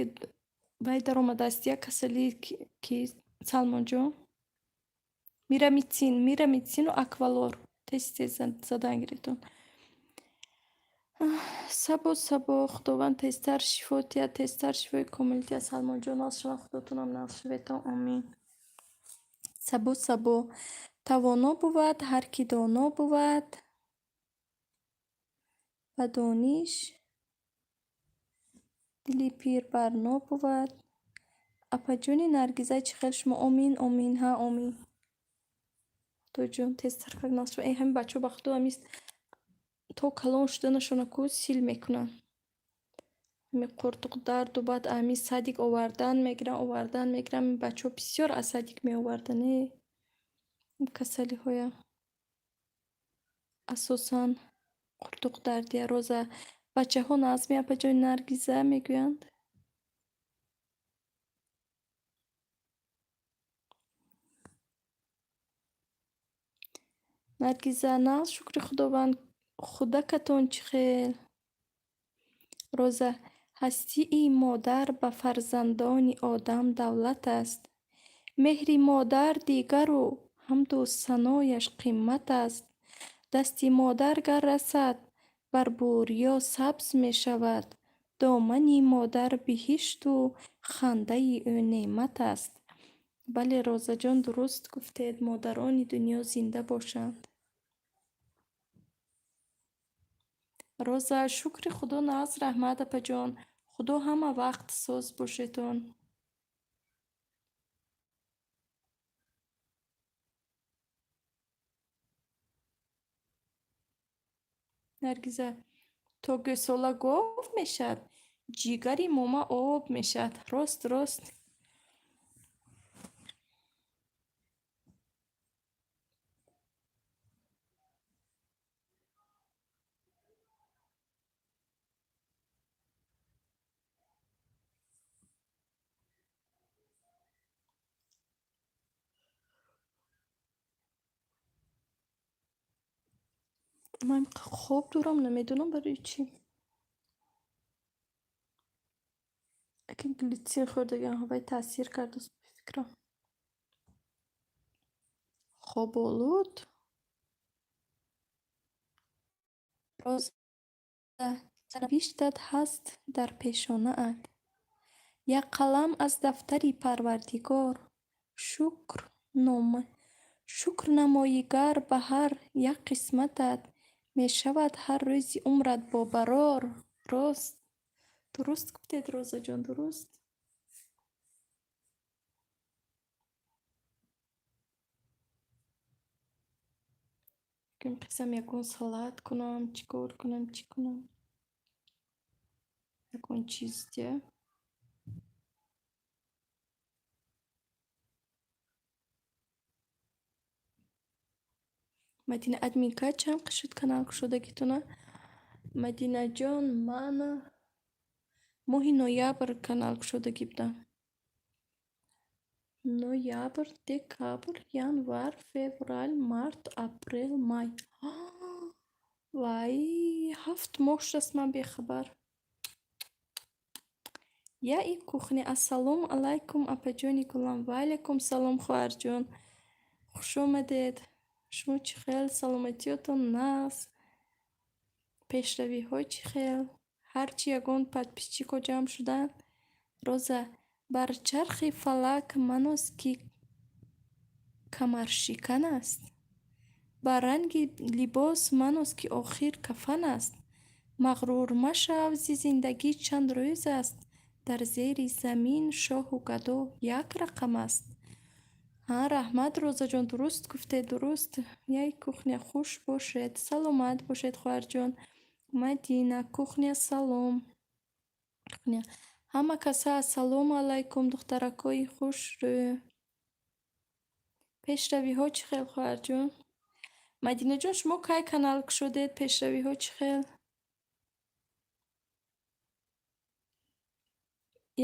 вай даромадааст, як касалӣ ки, Салмонҷон. Мирамитсин, мирамитсину аквалор. Тез тез задан гирифтон. Сабо, сабо, Худованд тезтар шифо диҳад, тезтар шифои комил диҳад. Салмонҷон, нағз шаванд, худотонам нағз шаветон. Омин. Сабо, сабо. Тавоно бувад, ҳар кӣ доно бувад. Ба дониш дили пир барно бувад. Апаҷони Наргиза, чӣ хел шумо? Омин, омин, ҳа, омин. Худоҷон, тезтар как нағз шавад. Э, ҳамин бачаҳо ба худо ҳамин то калон шуданашона ку сил мекунанд. Ҳамин қуртуқдарду баъд ҳамин садик овардан мегиранд, овардан мегиранд. Ҳамин бачаҳо бисёр аз садик меоварданд, э касалиҳоя. Асосан қуртуқдардия. Роза, бачаҳо нағзми, апаҷони Наргиза, мегӯянд. Наргиза, нағз, шукри Худованд. Худакатон чӣ хел? Роза, ҳастии модар ба фарзандони одам давлат аст. Меҳри модар дигару ҳамду санояш қимат аст. Дасти модар гар расад, бар бӯриё сабз мешавад. Домани модар биҳишту хандаи ӯ неъмат аст. Бале, Розаҷон, дуруст гуфтед, модарони дунё зинда бошанд. Роза, шукри Худо, нағз, раҳмат, апаҷон. Худо ҳама вақт соз бошедтон. Наргиза, то гӯсола гов мешавад, ҷигари мома об мешавад. Рост, рост. Ман хоб дорам, намедонам барои чӣ. Аки глитсин хӯрдагиам ҳавай таъсир кардааст, ба фикрам. Хоболуд. Роза, сарнавиштат ҳаст дар пешонаат. Як қалам аз дафтари Парвардигор. Шукр намоӣ гар ба ҳар як қисматат, мешавад ҳар рӯзи умрат бобарор. Рост. Дуруст гуфтед, Розаҷон, дуруст. Қисам ягон салат кунам, чӣ кор кунам, чӣ кунам? Ягон чиз дия. Мадина, админка чанд қиш шуд канал кушодагитона? Мадинаҷон, ман моҳи ноябр канал кушодагӣ будам. Ноябр, декабр, январ, феврал, март, апрел, май. Вай, 7 моҳ шудааст, ман бехабар. Я и кухня. Ассалому алайкум, апаҷони гулам. Ва алайкум салом, хоҳарҷон. Хуш омадед. Шумо чӣ хел? Саломатиётон нағз? Пешравиҳо чӣ хел? Ҳарчи ягон подписчикҳо ҷамъ шуданд? Роза, бар чархи фалак маноз, ки камаршикан аст. Бар ранги либос маноз, ки охир кафан аст. Мағрур машав, зи зиндагӣ чанд рӯз аст. Дар зери замин шоҳу гадо як рақам аст. Ҳа, раҳмат, Розаҷон, дуруст гуфтед, дуруст. Яй кухня, хуш бошед, саломат бошед, хоҳарҷон. Мадина, кухня, салом. Кухня. Ҳама каса ассалому алайкум, духтаракҳои хушрӯ. Пешравиҳо чӣ хел, хоҳарҷон? Мадинаҷон, шумо кай канал кушодед? Пешравиҳо чӣ хел?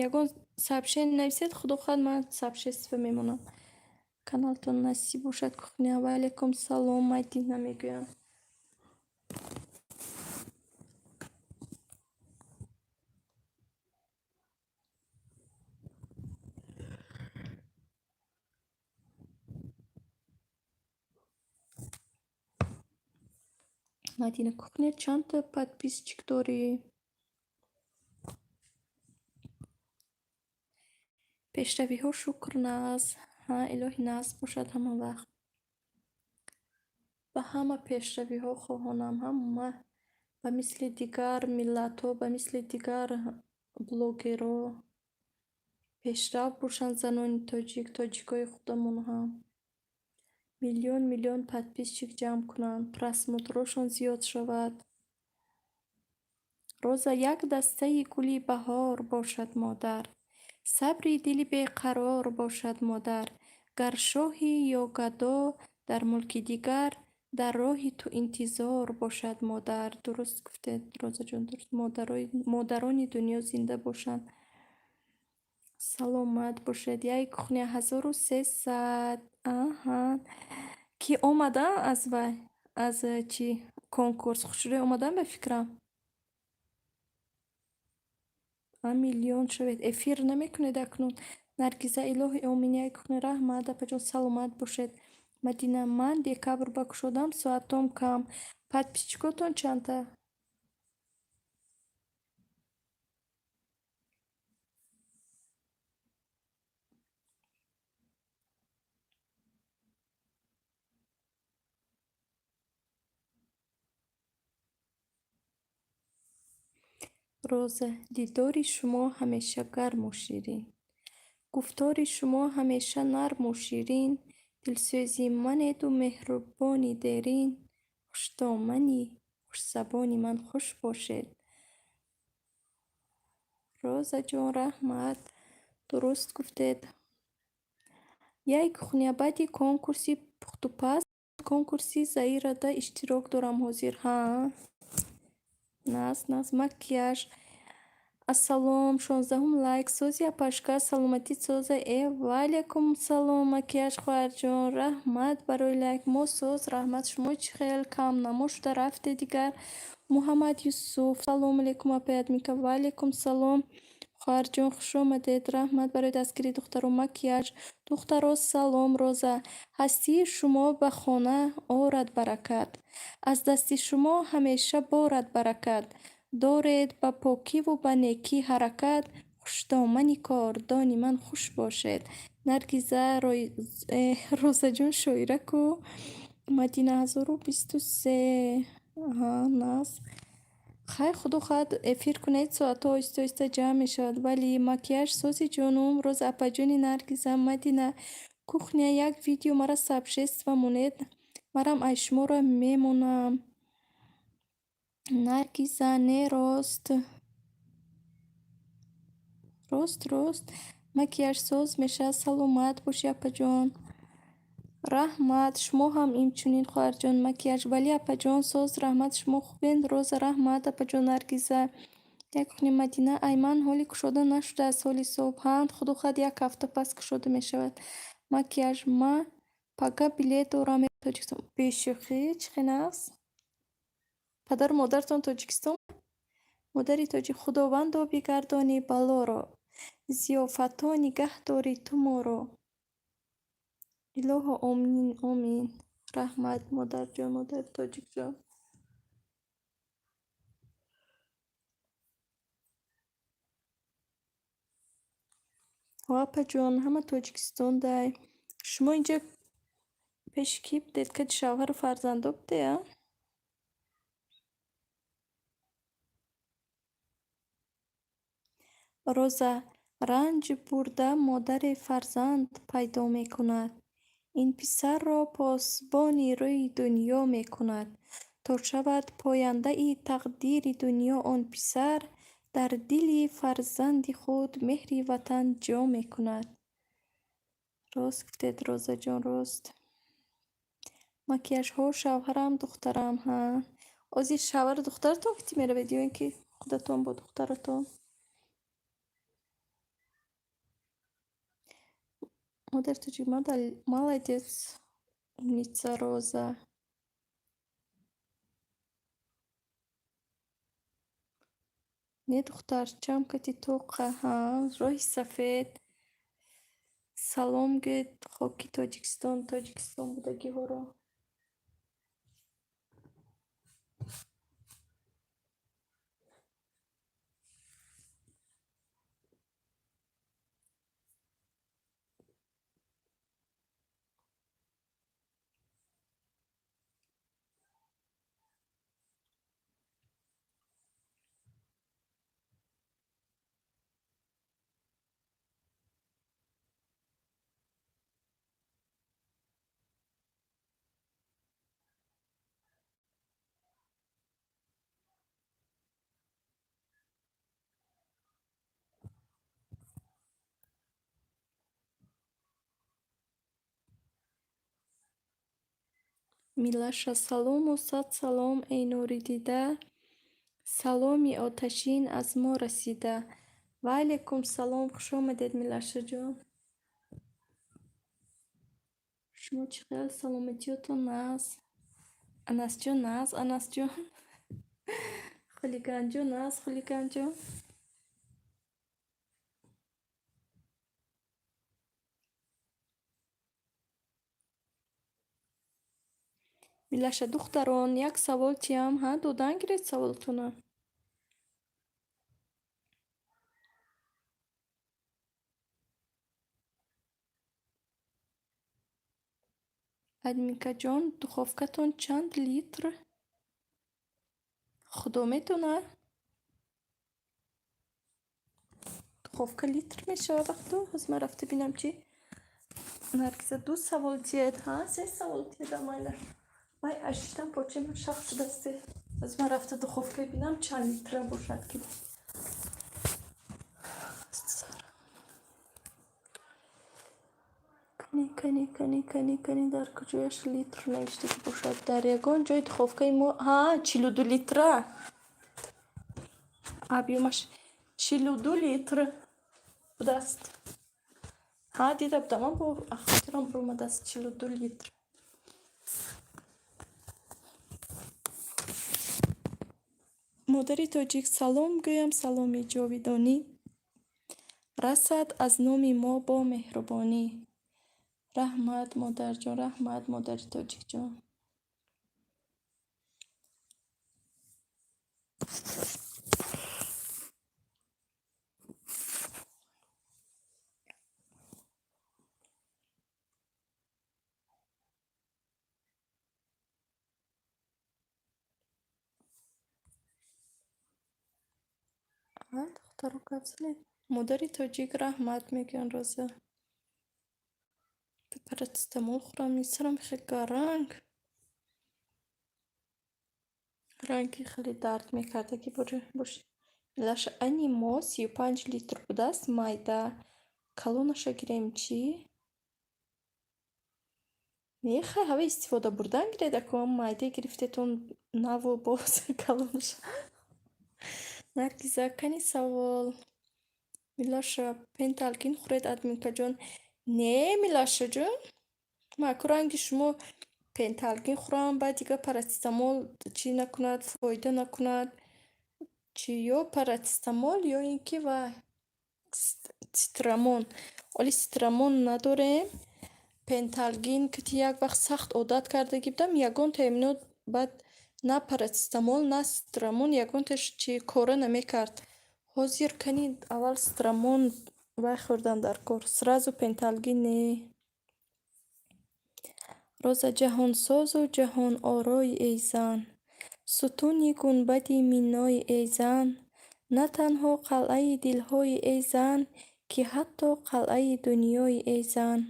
Ягон сообщение нависед, худо хоҳад, ман сообщество мемонам. Каналтон насиб бошад, кухня. Ва алайкум салом, Мадина мегӯям. Мадина Кухня, чандта подписчик дорӣ? Пешравиҳо шукр нағз. Ҳа, илоҳи нағз бошад ҳама вақт. Ба ҳама пешравиҳо хоҳонам. Ҳама ба мисли дигар миллатҳо, ба мисли дигар блогерҳо пешрав бошанд занони тоҷик, тоҷикои худамон ҳам. Миллион миллион подписчик ҷамъ кунанд, просмотрҳошон зиёд шавад. Роза як дастаи гули баҳор бошад модар. Сабри дили беқарор бошад модар. Гар шоҳӣ ё гадо дар мулки дигар, дар роҳи ту интизор бошад модар. Дуруст гуфтед, Розаҷон, дуруст. Модарони дунё зинда бошанд. Саломат бошед. Яй кухня 1300. Аҳа. Кӣ омада аз вай? Аз чӣ? Конкурс. Хушрӯй омадан ба фикрам? А миллион шавед. Эфир намекунед акнун? Наргиза, илоҳи омин, яй кухня, раҳмат, апаҷон, саломат бошед. Мадина, ман декабр ба кушодам, соатом кам. Подписчикотон чандта? Роза, дидори шумо ҳамеша гарму ширин. Гуфтори шумо ҳамеша нарму ширин. Дилсӯзи манеду меҳрубони дерин. Хушдомани, хушзабони ман хуш бошед. Розаҷон, раҳмат. Дуруст гуфтед. Яй кухня, баъди конкурси пухтупаз, конкурси Заирада иштирок дорам ҳозир. Ҳа. Наз, наз, макияж. Ассалом, 16-ум лайк. Сози апашка, саломатӣ соза. Э, ваалайкум салом, макияж хоҳарҷон. Раҳмат барои лайк. Мо соз, раҳмат. Шумо чӣ хел камнамо шуда рафте дигар? Муҳаммад Юсуф. Салом алейкум, апай Адмика. Ваалайкум салом. Хоҳарҷон, хуш омадед. Раҳмат барои дастгирӣ, духтаро. Макияж. Духтаро, салом, Роза. Ҳастии шумо ба хона орад баракат. Аз дасти шумо ҳамеша борад баракат. Доред ба покиву ба некӣ ҳаракат. Хушдомани кордони ман хуш бошед. Наргиза, Розаҷон шоира ку? Мадина 1023. Аҳа, нағз. Хай, худо хоҳад, эфир кунед, соатҳо оҳиста оҳиста ҷамъ мешавад. Вале макияж сози ҷонум, Роза апаҷони Наргиза, Мадина, Кухня, як видео мара сообщество монед. Марам ай шуморо мемонам. Наргиза, не рост. Рост, рост. Макияж соз мешавад. Саломат бошӣ, апаҷон. Раҳмат. Шумо ҳам инчунин, хоҳарҷон. Макияж. Вале апаҷон, соз, раҳмат. Шумо хубед? Роза, раҳмат, апаҷон Наргиза. Як кухня Мадина, ай ман ҳоли кушода нашудааст ҳоли соб. Ҳа, худо хоҳад, як ҳафта пас кушода мешавад. Макияж, ма пага билет дорам Тоҷикистон. Бешӯхӣ, чӣ хел нағз? Падару модаратон Тоҷикистон? Модари тоҷик, Худовандо бигардонӣ балоро, зиёфатҳо нигаҳ дорӣ ту моро. Илоҳо омин, омин. Раҳмат, модарҷон, модари тоҷикҷон. Ҳо, апаҷон, ҳама Тоҷикистон дай. Шумо инҷа пеши кӣ будед? Кади шавҳару фарзандо буде, а? Роза, ранҷ бурда модаре фарзанд пайдо мекунад. Ин писарро посбони рӯи дунё мекунад. То шавад пояндаи тақдири дунё он писар, дар дили фарзанди худ меҳри ватан ҷо мекунад. Рост гуфтед, Розаҷон, рост. Макияжҳо шавҳарам, духтарам, ҳа. Ҳозир шавҳару духтаратон китӣ меравед ё ин ки худатон бо духтаратон? Модари тоҷик, молодец, умница Роза. Не духтарчам кати тоқа, ҳа, роҳи сафед. Салом гӯед хоки Тоҷикистон, Тоҷикистон будагиҳоро. Милаша: салому сад салом, эй нури дида, саломи оташин аз мо расида. Ва алайкум салом, хуш омадед, Милашаҷон. Шумо чӣ хел, саломатиётон нағз? Анасҷон нағз, Анасҷон? Хулиганҷон нағз, хулиганҷон? Милаша: духтарон, як савол тиям, ҳа, додан гиред саволтона. Админкаҷон, духовкатон чанд литр? Худо медонад. Духовка литр мешавад вақту? Ҳозир ман рафта бинам чӣ. Наргиза, ду савол тиед, ҳа? Се савол тиед, майла. Вай, ашиштам почаи ман шах шудасте. Ҳозир ман рафта духовка бинам чанд литра бошад ки. Кани, кани, кани, кани, кани, дар куҷояш литр навиштагӣ бошад? Дар ягон ҷои духовкаи мо, ҳа, 42 литра. Объёмаш 42 литр будааст. Ҳа, дида будам, бо хотирам баромадааст, 42 литр. Модари тоҷик: салом гӯям, саломи ҷовидонӣ, расад аз номи мо бо меҳрубонӣ. Раҳмат, модарҷон, раҳмат, модари тоҷикҷон. Духтаро, гап занед. Модари тоҷик, раҳмат мегӯянд, Роза. Парацетамол хӯрам, сарам хеле гаранг. Ранги хеле дард мекардагӣ бошед. Милаша, ани мо 35 литр будааст, майда. Калонаша гирем чӣ? Не, хай, ҳава истифода бурдан гиред, ако майда гирифтетон наву боз калонаша. Наргиза, кани савол. Милаша, пенталгин хӯред, админкаҷон. Не, Милашаҷон. Ман аку ранги шумо пенталгин хӯрам, баъд дига парацетамол чӣ накунад, фоида накунад. Чӣ, ё парацетамол, ё ин ки вай цитрамон. Оли цитрамон надорем. Пенталгин ки як вақт сахт одат кардагӣ будам, ягон таимино баъд на парацетамол, на цитрамон ягонташ чи кора намекард. Ҳозир кани аввал цитрамон вай хӯрдан дар кор. Сразу пенталгин не. Роза: ҷаҳонсозу ҷаҳонорои эй зан, сутуни гунбади минои эй зан, на танҳо қалъаи дилҳои эй зан, ки ҳатто қалъаи дунёи эй зан.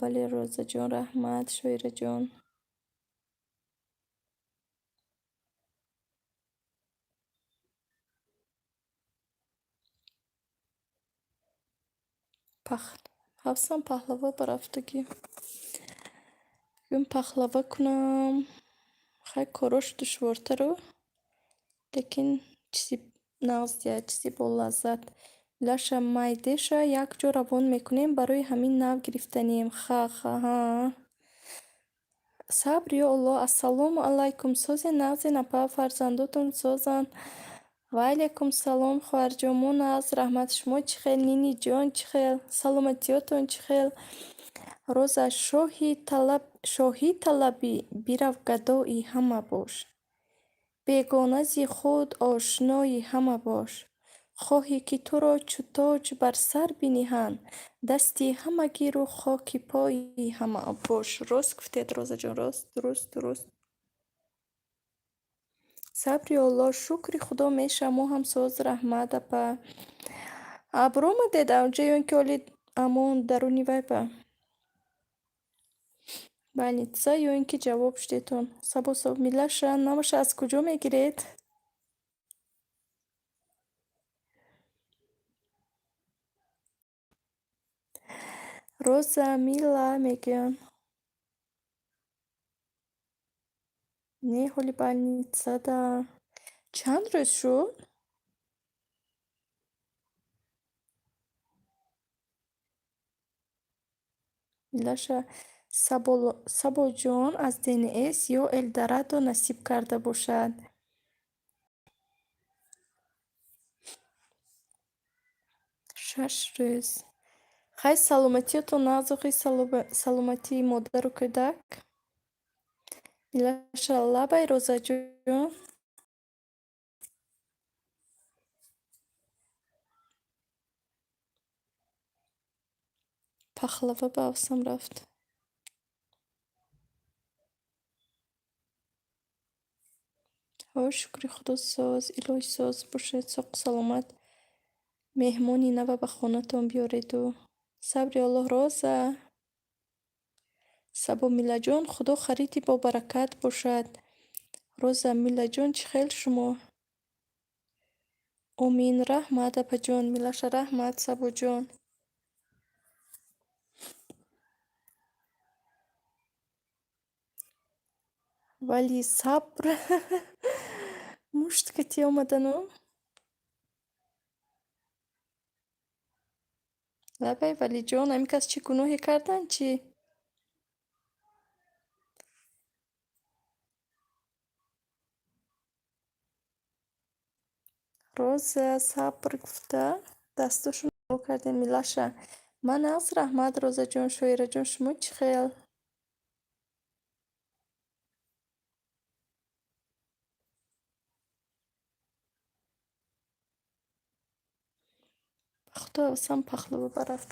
Бале, Розаҷон, раҳмат, шоираҷон. Ҳафсам паҳлава барафтагӣ. Бигӯм пахлава кунам. Хай, корош душвортару, лекин чизи нағз диҳад, чизи болаззат. Милаша, майдеша як ҷо равон мекунем, барои ҳамин нав гирифтанием. Ха, ха, ҳа. Сабр, ё Аллоҳ. Ассалому алайкум. Созен, нағзен, апа, фарзандотон созанд. Ва алайкум салом, хоҳарҷон. Мо нағз, раҳмат. Шумо чӣ хел? Ниниҷон чӣ хел? Саломатиётон чӣ хел? Роза: шоҳӣ талабӣ, бирав гадои ҳама бош. Бегона зи худ, ошнои ҳама бош. Хоҳӣ ки туро чу тоҷ бар сар биниҳанд, дасти ҳама гиру хоки пои ҳама бош. Рост гуфтед, Розаҷон, рост, дуруст, дуруст. Сабри Аллоҳ, шукри Худо меша, мо ҳам соз, раҳмат, апа. Баромадед авҷа ё ин ки оли амон даруни вай ба? Больница ё ин ки ҷавоб шудетон. Сабо сабо, Милаша, намаша аз куҷо мегиред? Роза, Мила мегӯям. Не, ҳоли больницада. Чанд рӯз шуд? Милаша Сабоҷон аз ДНС ё Эльдорадо насиб карда бошад. 6 рӯз. Хай, саломатиётон нағз, охи, саломатии модару кӯдак. Милаша, лабай, Розаҷон. Пахлава ба авсам рафт. Ҳо, шукри Худо, соз, илоҳи соз бошед, соқу саломат. Меҳмони нава ба хонатон биёреду. Сабри Аллоҳ, Роза. Сабо Миллаҷон, Худо хариди бобаракат бошад. Роза Миллаҷон, чӣ хел шумо? Омин, раҳмат, апаҷон. Милаша, раҳмат, Сабоҷон. Вали сабр мушт кати омадану. Лабай, Валиҷон, ҳамин кас чӣ гуноҳе карданд, чӣ? Роза сабр гуфта дастошро кардем. Милаша, ман нағз, раҳмат, Розаҷон, Шоираҷон, шумо чӣ хел? Ба Худо ҳавасам пахлава барафт.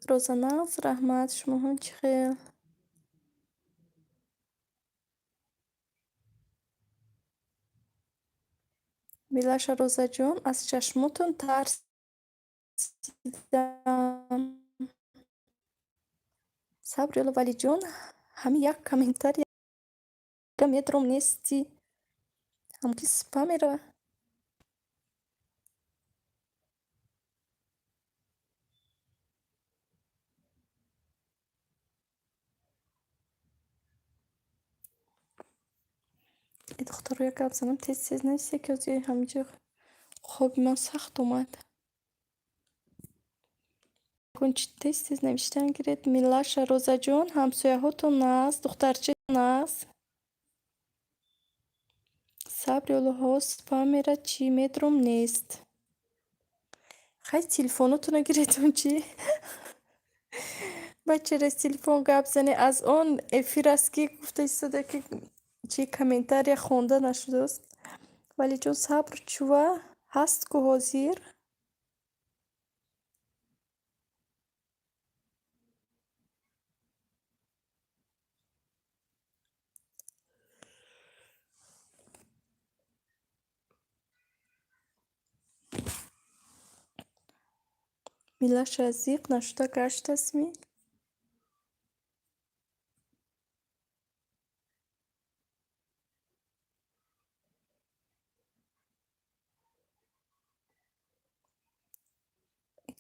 Роза нағз, раҳмат, шумоҳо чӣ хел? Милаша, Розаҷон, аз чашмотон тарсидам. Сабри Алло, Валиҷон, ҳамин як комментария медром нести. Ҳамки спамера. Э, духтаро, як гап занам, тез тез нависе, ки ҳозир ҳаминҷо хоби ман сахт омад. Тез тез навиштан гиред. Милаша, Розаҷон, ҳамсояҳотон нағз, духтарча нағз. Сабри Аллоҳо, спамера чӣ медром нест. Хай, телефонотонро гиретон чӣ? Баъд через телефон гап зане. Аз он эфир аст, ки гуфта истода, ки чӣ комментария хонда нашудааст. Валиҷон, сабр чува ҳаст ку ҳозир? Милаша зиқ нашуда гаштастми?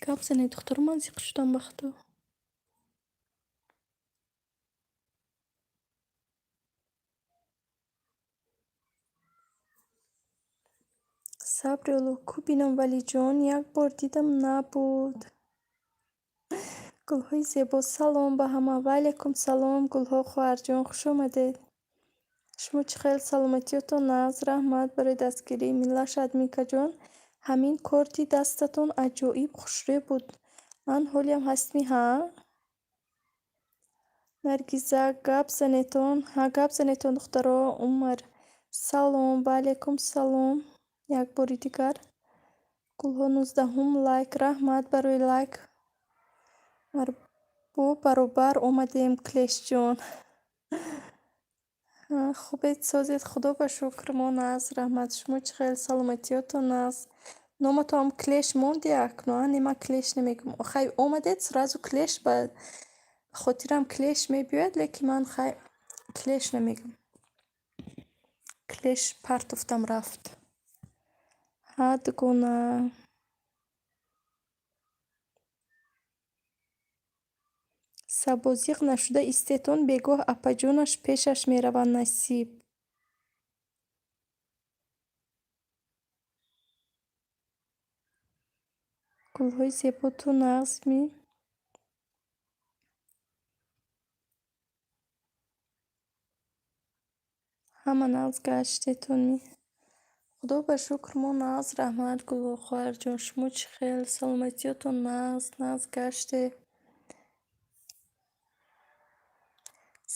Гап занед, духтаро, ман зиқ шудам ба Худо. Сабри Аллоҳ, ку бинам, Валиҷон, як бор дидам, набуд. Гулҳои зебо, салом ба ҳама. Ва алайкум салом, гулҳо, хоҳарҷон, хуш омадед. Шумо чӣ хел, саломатиётон нағз, раҳмат барои дастгирӣ. Милаша админкаҷон, ҳамин корти дастатон аҷоиб хушрӯ буд. Ман ҳолиам ҳастми, ҳа? Наргиза, гап занетон. Ҳа, гап занетон, духтаро. Умар, салом, ва алайкум салом. Як бори дигар. Гулҳо, 19-ум лайк, раҳмат барои лайк. Бо баробар омадем, Клешҷон. Хубед, созед, Худо ба шукр, мо нағз, раҳмат. Шумо чӣ хел, саломатиётон нағз. Номатон Клеш монди акну, а? Не, ман Клеш намегӯям. Хай, омадед, сразу Клеш ба хотирам Клеш мебиёяд, лекин ман хай Клеш намегӯям. Клеш партофтам рафт. Ҳа, дугона. Сабо зиқ нашуда истетон, бегоҳ апаҷонаш пешаш мераванд, насиб. Гулҳои зебо, ту нағзмӣ? Ҳама нағз гаштетонмӣ? Худо ба шукр, мо нағз, раҳмат, гулхоҳарҷон. Шумо чӣ хел? Саломатиётон нағз, нағз гаште?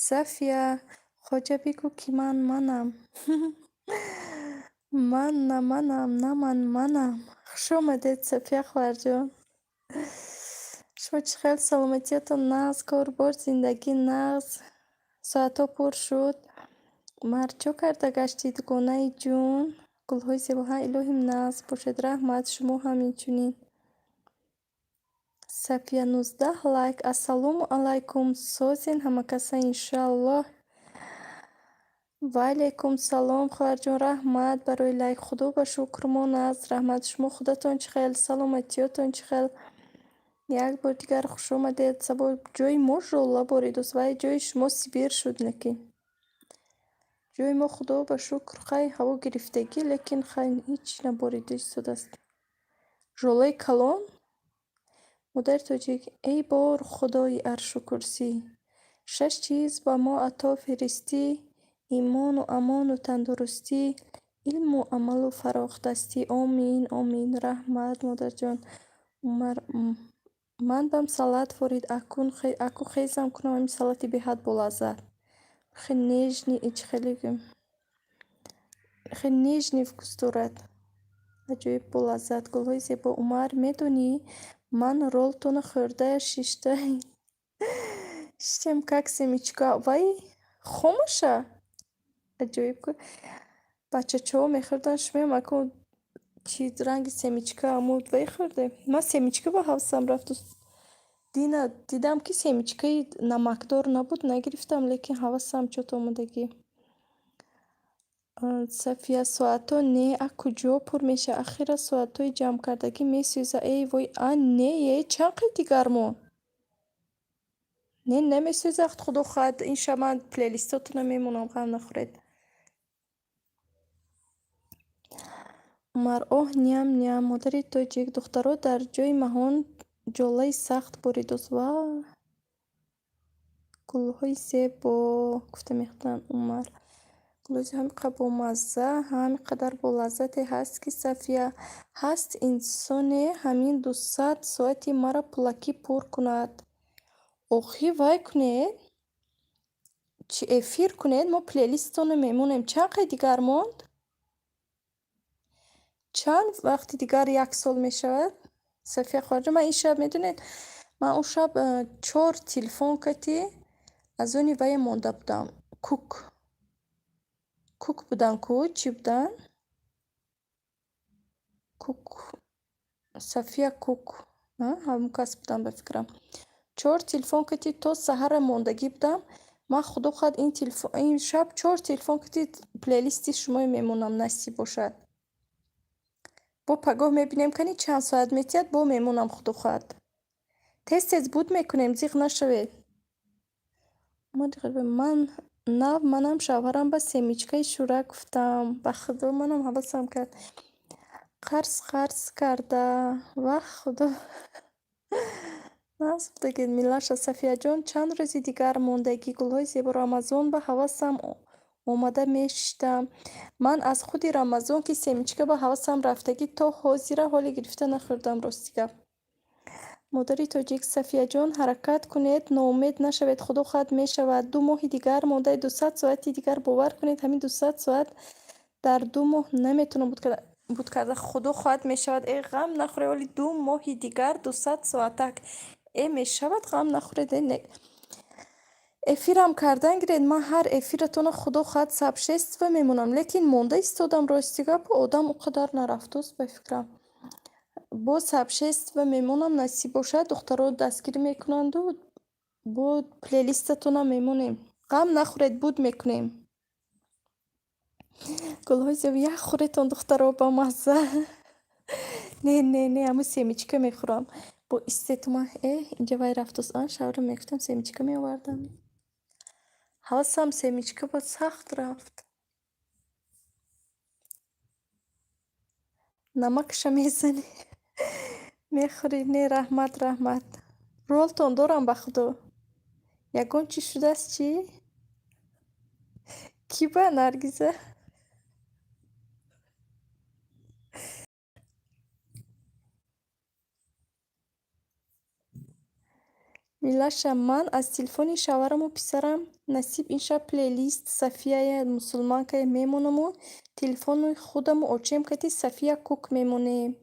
Сафия, хоҷа бигӯ, ки ман манам. Ман на манам, на ман манам. Хуш омадед, Сафия хоҳарҷон. Шумо чӣ хел? Саломатиётон нағз, кору-бор, зиндагӣ нағз? Соатҳо пур шуд. Умар, чӣ карда гаштӣ, дугонаи ҷун? Гулҳои зебо, ҳа, илоҳим нағз бошед. Раҳмат, шумо ҳам инчунин. Сафия, 19 лайк. Ассалому алайкум. Созен ҳамакаса, иншааллоҳ. Ва алайкум салом, хоҳарҷон, раҳмат барои лайк. Худо ба шукр, мо нағз, раҳмат. Шумо худатон чӣ хел? Саломатиётон чӣ хел? Як бор дигар хуш омадед. Сабо, ҷои мо жолла боридост, вай ҷои шумо Сибир шуд, лекин. Ҷои мо, худо ба шукр, хай, ҳаво гирифтагӣ, лекин хай, ҳеҷ наборида истодааст. Жоллаи калон? Модари тоҷик, эй бор Худои аршу курсӣ, шаш чиз ба мо ато фиристӣ: имону амону тандурустӣ, илму амалу фарохдастӣ. Омин, омин. Раҳмат, модарҷон. Умар, ман бам салат ворид, аку хезам кунам, ҳамин салати беҳад болаззат. Хеле нежный, чӣ хеле гӯем, хеле нежный вкус дорад. Аҷоиб болаззат. Гулҳои зебо. Умар, медонӣ, ман роллтона хӯрда шишта шиштем, как семечка. Вай, хомаша? Аҷоиб ку. Бачачаҳо мехӯрданд, шумоям аку чи ранги семечка аму вай хӯрдем? Ман семечка ба ҳавасам рафт. Дина дидам, ки семечкаи намакдор набуд, нагирифтам, лекин ҳавасам чё-то омадагӣ. Сафия, соатҳо не, а куҷо пур мешавад? Ахира соатҳои ҷамъкардагӣ месӯзад. Эй вой, а не, е, чанд қи дигар монд? Не, намесӯзад, худо хоҳад, ин шаб ман плейлистотонро мемонам, ғам нахӯред. Умар, оҳ, ням ням. Модари тоҷик, духтаро, дар ҷои маҳон ҷолаи сахт боридост. Ва гулҳои зебо, гуфта мехӯрданд Умар. Гулҳои ҳамин қадр бомазза, ҳамин қадар болаззате ҳаст, ки Сафия, ҳаст инсоне ҳамин 200 соати маро пулакӣ пур кунад. Охи, вай кунед, чи эфир кунед, мо плейлистонро мемонем. Чанд қи дигар монд? Чанд вақти дигар як сол мешавад? Сафия хоҳарҷон, ман ин шаб, медонед, ман он шаб чор телефон кати аз они вае монда будам. Кук. Кук будан ку? Чӣ будан? Кук. Сафия Кук. Ҳамон кас будам, ба фикрам. Чор телефон кати то саҳара мондагӣ будам. Ман, худо хоҳад, ин телефон, ин шаб чор телефон кати плейлисти шуморо мемонам, насиб бошад. Бо пагоҳ мебинем, кани чанд соат метиҳад, бо мемонам, худо хоҳад. Тез тез буд мекунем, зиқ нашавед. Ман нав манам шавҳарам ба семечкаи шӯра гуфтам. Ба худо, манам ҳавасам кард. Қарз қарз карда. Вах, худо. Нағз будагед, Милаша. Сафияҷон, чанд рӯзи дигар мондагӣ? Гулҳои зебо, Рамазон ба ҳавасам омада мешиштам. Ман аз худи Рамазон, ки семечка ба ҳавасам рафтагӣ, то ҳозира ҳоле гирифта нахӯрдам, рости гап. Модари тоҷик, Сафияҷон, ҳаракат кунед, ноумед нашавед, худо хоҳад, мешавад. 2 моҳи дигар мондаи, 200 соати дигар, бовар кунед, ҳамин 200 соат дар 2 моҳ наметавонам буд карда. Худо хоҳад, мешавад. Э, ғам нахӯред, оли 2 моҳи дигар 200 соатак. Э, мешавад, ғам нахӯред. Э, эфирам кардан гиред, ман ҳар эфиратонро, худо хоҳад, сообщество мемонам, лекин монда истодам, рости гап, одам он қадар нарафтост, ба фикрам. Бо сообщество мемонам, насиб бошад, духтаро дастгирӣ мекунанду бо плейлистатонам мемонем. Ғам нахӯред, буд мекунем. Гулҳои зебо, як хӯретон, духтаро, ба мазза. Не, не, не, ҳамун семечка мехӯрам. Бо истетума э инҷа вай рафтост, а шавҳарам мегуфтам семечка меовардам. Ҳавасам семечка ба сахт рафт. Намакша мезанӣ мехӯрӣ. Не, раҳмат, раҳмат. Ролтон дорам ба худо. Ягон чӣ шудааст чӣ? Кӣ ба Наргиза? Милаша, ман аз телефони шавҳараму писарам насиб ин шаб плейлист Сафияя мусулманкая мемонаму телефони худаму очем кати Сафия Кук мемонем.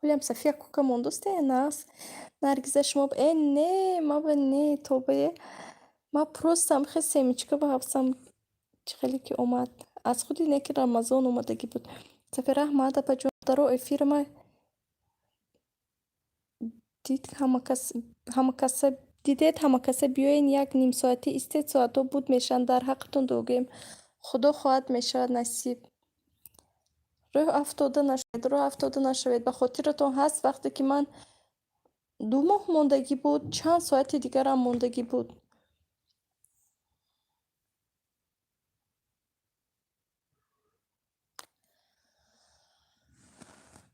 Ҳолиам Сафия Кука мондосте нағз. Наргиза шумо э не, маба не, тобае. Ма просто ҳамихел семечка ба ҳавасам чӣ хеле ки омад. Аз худи не ки Рамазон омадагӣ буд. Сафия раҳмат апаҷон даро эфирама дид ҳамакаса дидед ҳамакаса биёен як нимсоатӣ истед соатҳо буд мешаванд дар ҳаққатон дуогӯем. Худо хоҳад мешавад насиб. Рӯҳ афтода нашавед, рӯҳ афтода нашавед. Ба хотиратон ҳаст вақте ки ман 2 моҳ мондагӣ буд, чанд соати дигарам мондагӣ буд.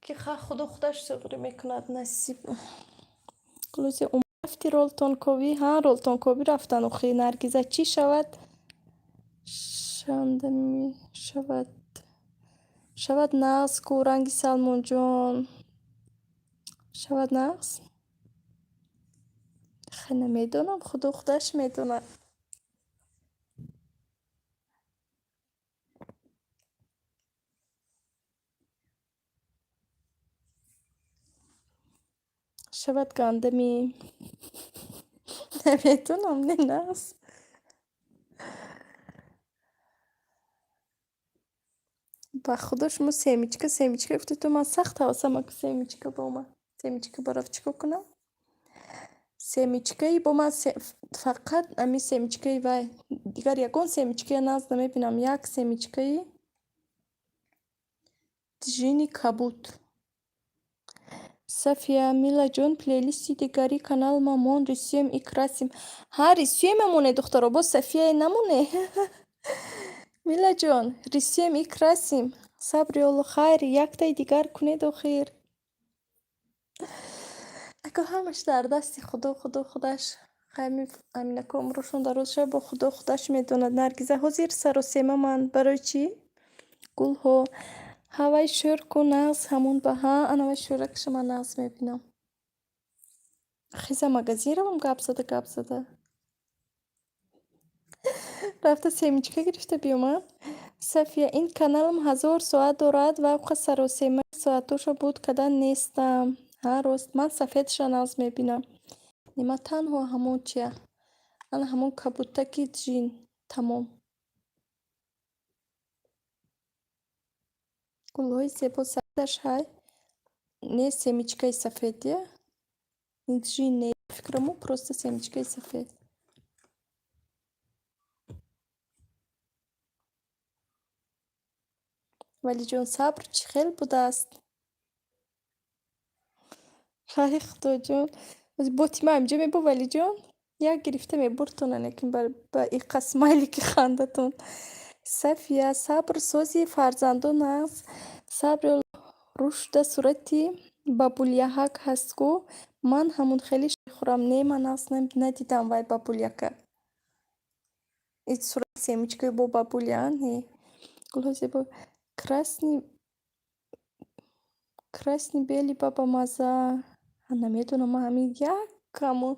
Ки худо худаш суғрӣ мекунад насиб. Хулоса рафти ролтонковӣ? Ҳа, ролтонковӣ рафтан охи Наргиза чӣ шавад? Шанда мешавад. Шавад нағз ку ранги Салмонҷон. Шавад нағз? Хай намедонам, худо худаш медонад. Шавад гандами. Намедонам, не нағз. Ба худо шумо семечка семечка гуфтед, ман сахт ҳавасам аку семечка ба омад. Семечка бараф чӣ кор кунам? Семечкаи бо ман фақат ами семечкаи вай. Дигар ягон семечкая нағз намебинам. Як семечкаи тжини кабуд. Сафия, Милаҷон, плейлисти дигари каналма мон рисуем и красим. Ҳа, рисуема моне духтаро, боз Сафияе намоне. Милаҷон, рисуем и красим. Сабри Алло хайр, яктаи дигар кунед охир. Ако ҳамаш дар дасти Худо, Худо худаш. Аминако умрашон дароз шавад, бо Худо худаш медонад. Наргиза ҳозир саросема ман. Барои чӣ? Гулҳо. Ҳавай шӯр ку нағз ҳамон ба ҳа, ана вай шӯракаша ман нағз мебинам. Хиза магазин равам гап зада гап зада. Рафта семечка гирифта биём, а? Сафия, ин каналам 1000 соат дорад ва оқа саросема соатоша буд када нестам. Ҳа, рост, ман сафедша нағз мебинам. Нима танҳо ҳамон чия? Ана ҳамон кабутаки ҷин. Тамом. Гулҳои зебо сафедаш ҳай. Не семечкаи сафед, я? Ин ҷин не фикраму просто семечкаи сафед. Валиҷон, сабр чӣ хел будааст? Вай худоҷон. Боти ман инҷо мебо Валиҷон? Як гирифта мебурдтона, лекин ба иқа смайлики хандатон. Сафия, сабр сози фарзандон нағз. Сабри рушда сурати бабулияҳак ҳаст ку. Ман ҳамун хеле мехӯрам. Не, ман нағз надидам вай бабулияка. Ин сурати семечкаи бо бабулия, не. Гулҳои зебо. Красный белый баба маза. Намедонам, ман ҳамин як ҳамон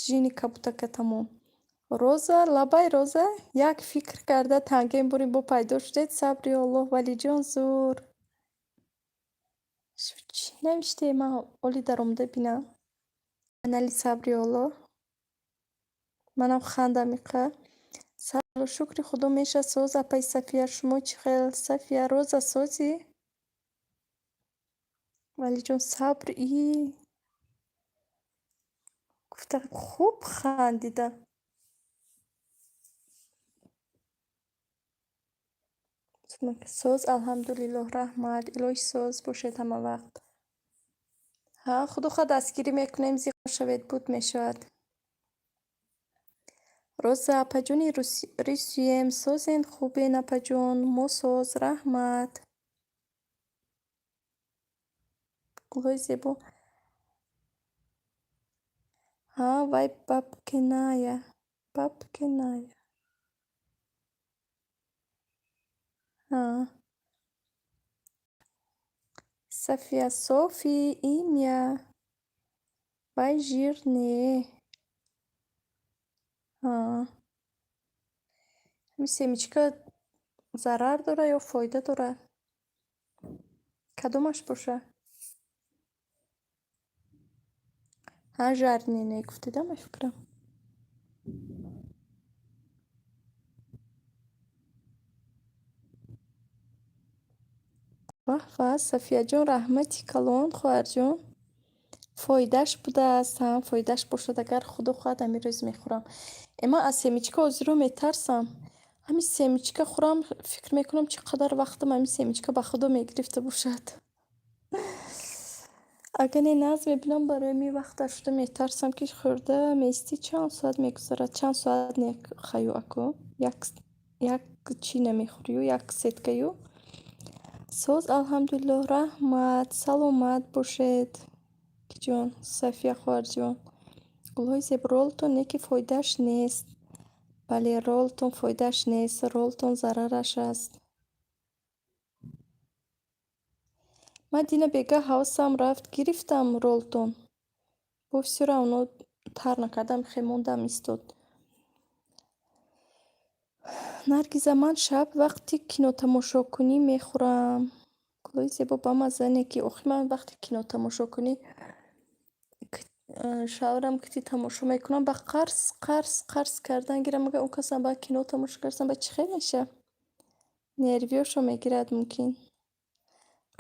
ҷини кабутака тамом. Роза, лабай Роза, як фикр карда тангем бурем бо пайдо шудед. Сабри Аллоҳ, Валиҷон зур. Чӣ навиштем? Ман оли даромада бинам. Канали Сабри Аллоҳ. Манам хандам иқа. Шукри Худо меша соз апай Сафия. Шумо чӣ хел? Сафия, Роза созӣ? Валиҷон сабр и гуфта хуб хандида. Соз алҳамдулиллоҳ раҳмат. Илоҳи соз бошед ҳама вақт. Ҳа, худо хоҳад, дастгирӣ мекунем, зиқ нашавед, буд мешавад. Роза апаҷони рисуем, созен, хубен, апаҷон? Мо соз, раҳмат. Гулҳои зебо. Ҳа, вай бабкиная, бабкиная. Ҳа. София, Софи, имя. Вай жир не. Ҳа. Ҳамин семечка зарар дорад ё фоида дорад? Кадомаш боша? Ҳа, жареный гуфтеда, мефикрам. Ваҳ ва, Софияҷон, раҳмати калон, хоҳарҷон. Фоидааш будааст, ҳа, фоидааш бошад, агар худо хоҳад, ҳамин рӯз мехӯрам. Э, ман аз семечка ҳозиро метарсам. Ҳамин семечка хӯрам, фикр мекунам, чӣ қадар вақтам ҳамин семечка ба худо мегирифта бошад. Агар не, нағз мебинам, барои ҳамин вақташ шуда метарсам, ки хӯрда меистӣ, чанд соат мегузарад. Чанд соат не, хаю ако. Як чӣ намехӯрию, як сеткаю. Соз, алҳамдулиллоҳ, раҳмат, саломат бошед. Киҷон, София хоҳарҷон. Гулҳои зебо, роллтон не, ки фоидааш нест. Бале, роллтон фоидааш нест, роллтон зарараш аст. Ман дина бегаҳ ҳавасам рафт, гирифтам роллтон. Бо всё равно тар накардам, хе мондам, истод. Наргиза, ман шаб вақти кинотамошокунӣ мехӯрам. Гулҳои зебо, бамазза не, ки охи ман вақти кинотамошокунӣ шавҳарам ки тамошо мекунам, ба қарс, қарс, қарс кардан гирам, агар он касам ба кино тамошо кардам, ба чӣ хел мешавад? Нервиёшо мегирад мумкин.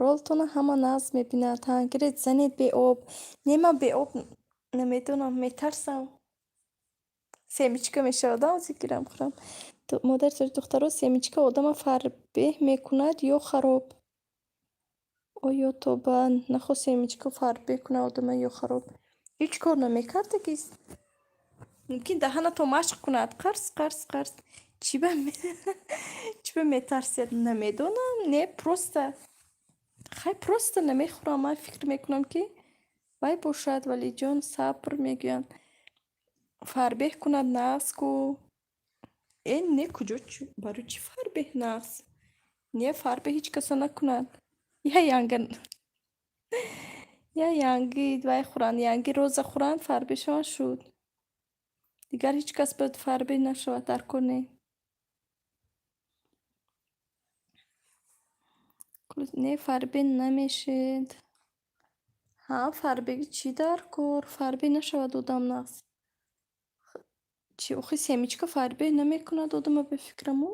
Роллтона ҳама нағз мебинад. Ҳа, гиред, занед беоб. Не, ман беоб намедонам, метарсам. Семечка мешавад, ҳозир гирам хӯрам. Модари духтаро, семечка одама фарбеҳ мекунад ё хароб? Оё тоба, нахоҳ семечка фарбеҳ кунад одама ё хароб. Ҳеҷ кор намекардаги. Мумкин даҳанато машқ кунад. Қарс, қарс, қарс. Чӣ ба метарсед? Намедонам. Не, просто хай, просто намехӯрам. Ман фикр мекунам, ки вай бошад, валиҷон, сабр мегӯянд. Фарбеҳ кунад нағз ку. Э, не, куҷо, барои чӣ фарбеҳ нағз? Не, фарбеҳ ҳеҷ касо накунад. Я янга, я янги вай хӯранд, янги роза хӯранд, фарбеҳ шаванд, шуд. Дигар ҳеҷ кас бояд фарбеҳ нашавад, дар кор не. Не, фарбеҳ намешед. Ҳа, фарбеҳи чӣ дар кор? Фарбеҳ нашавад одам нағз. Чӣ, охи семечка фарбеҳ намекунад одама, ба фикраму?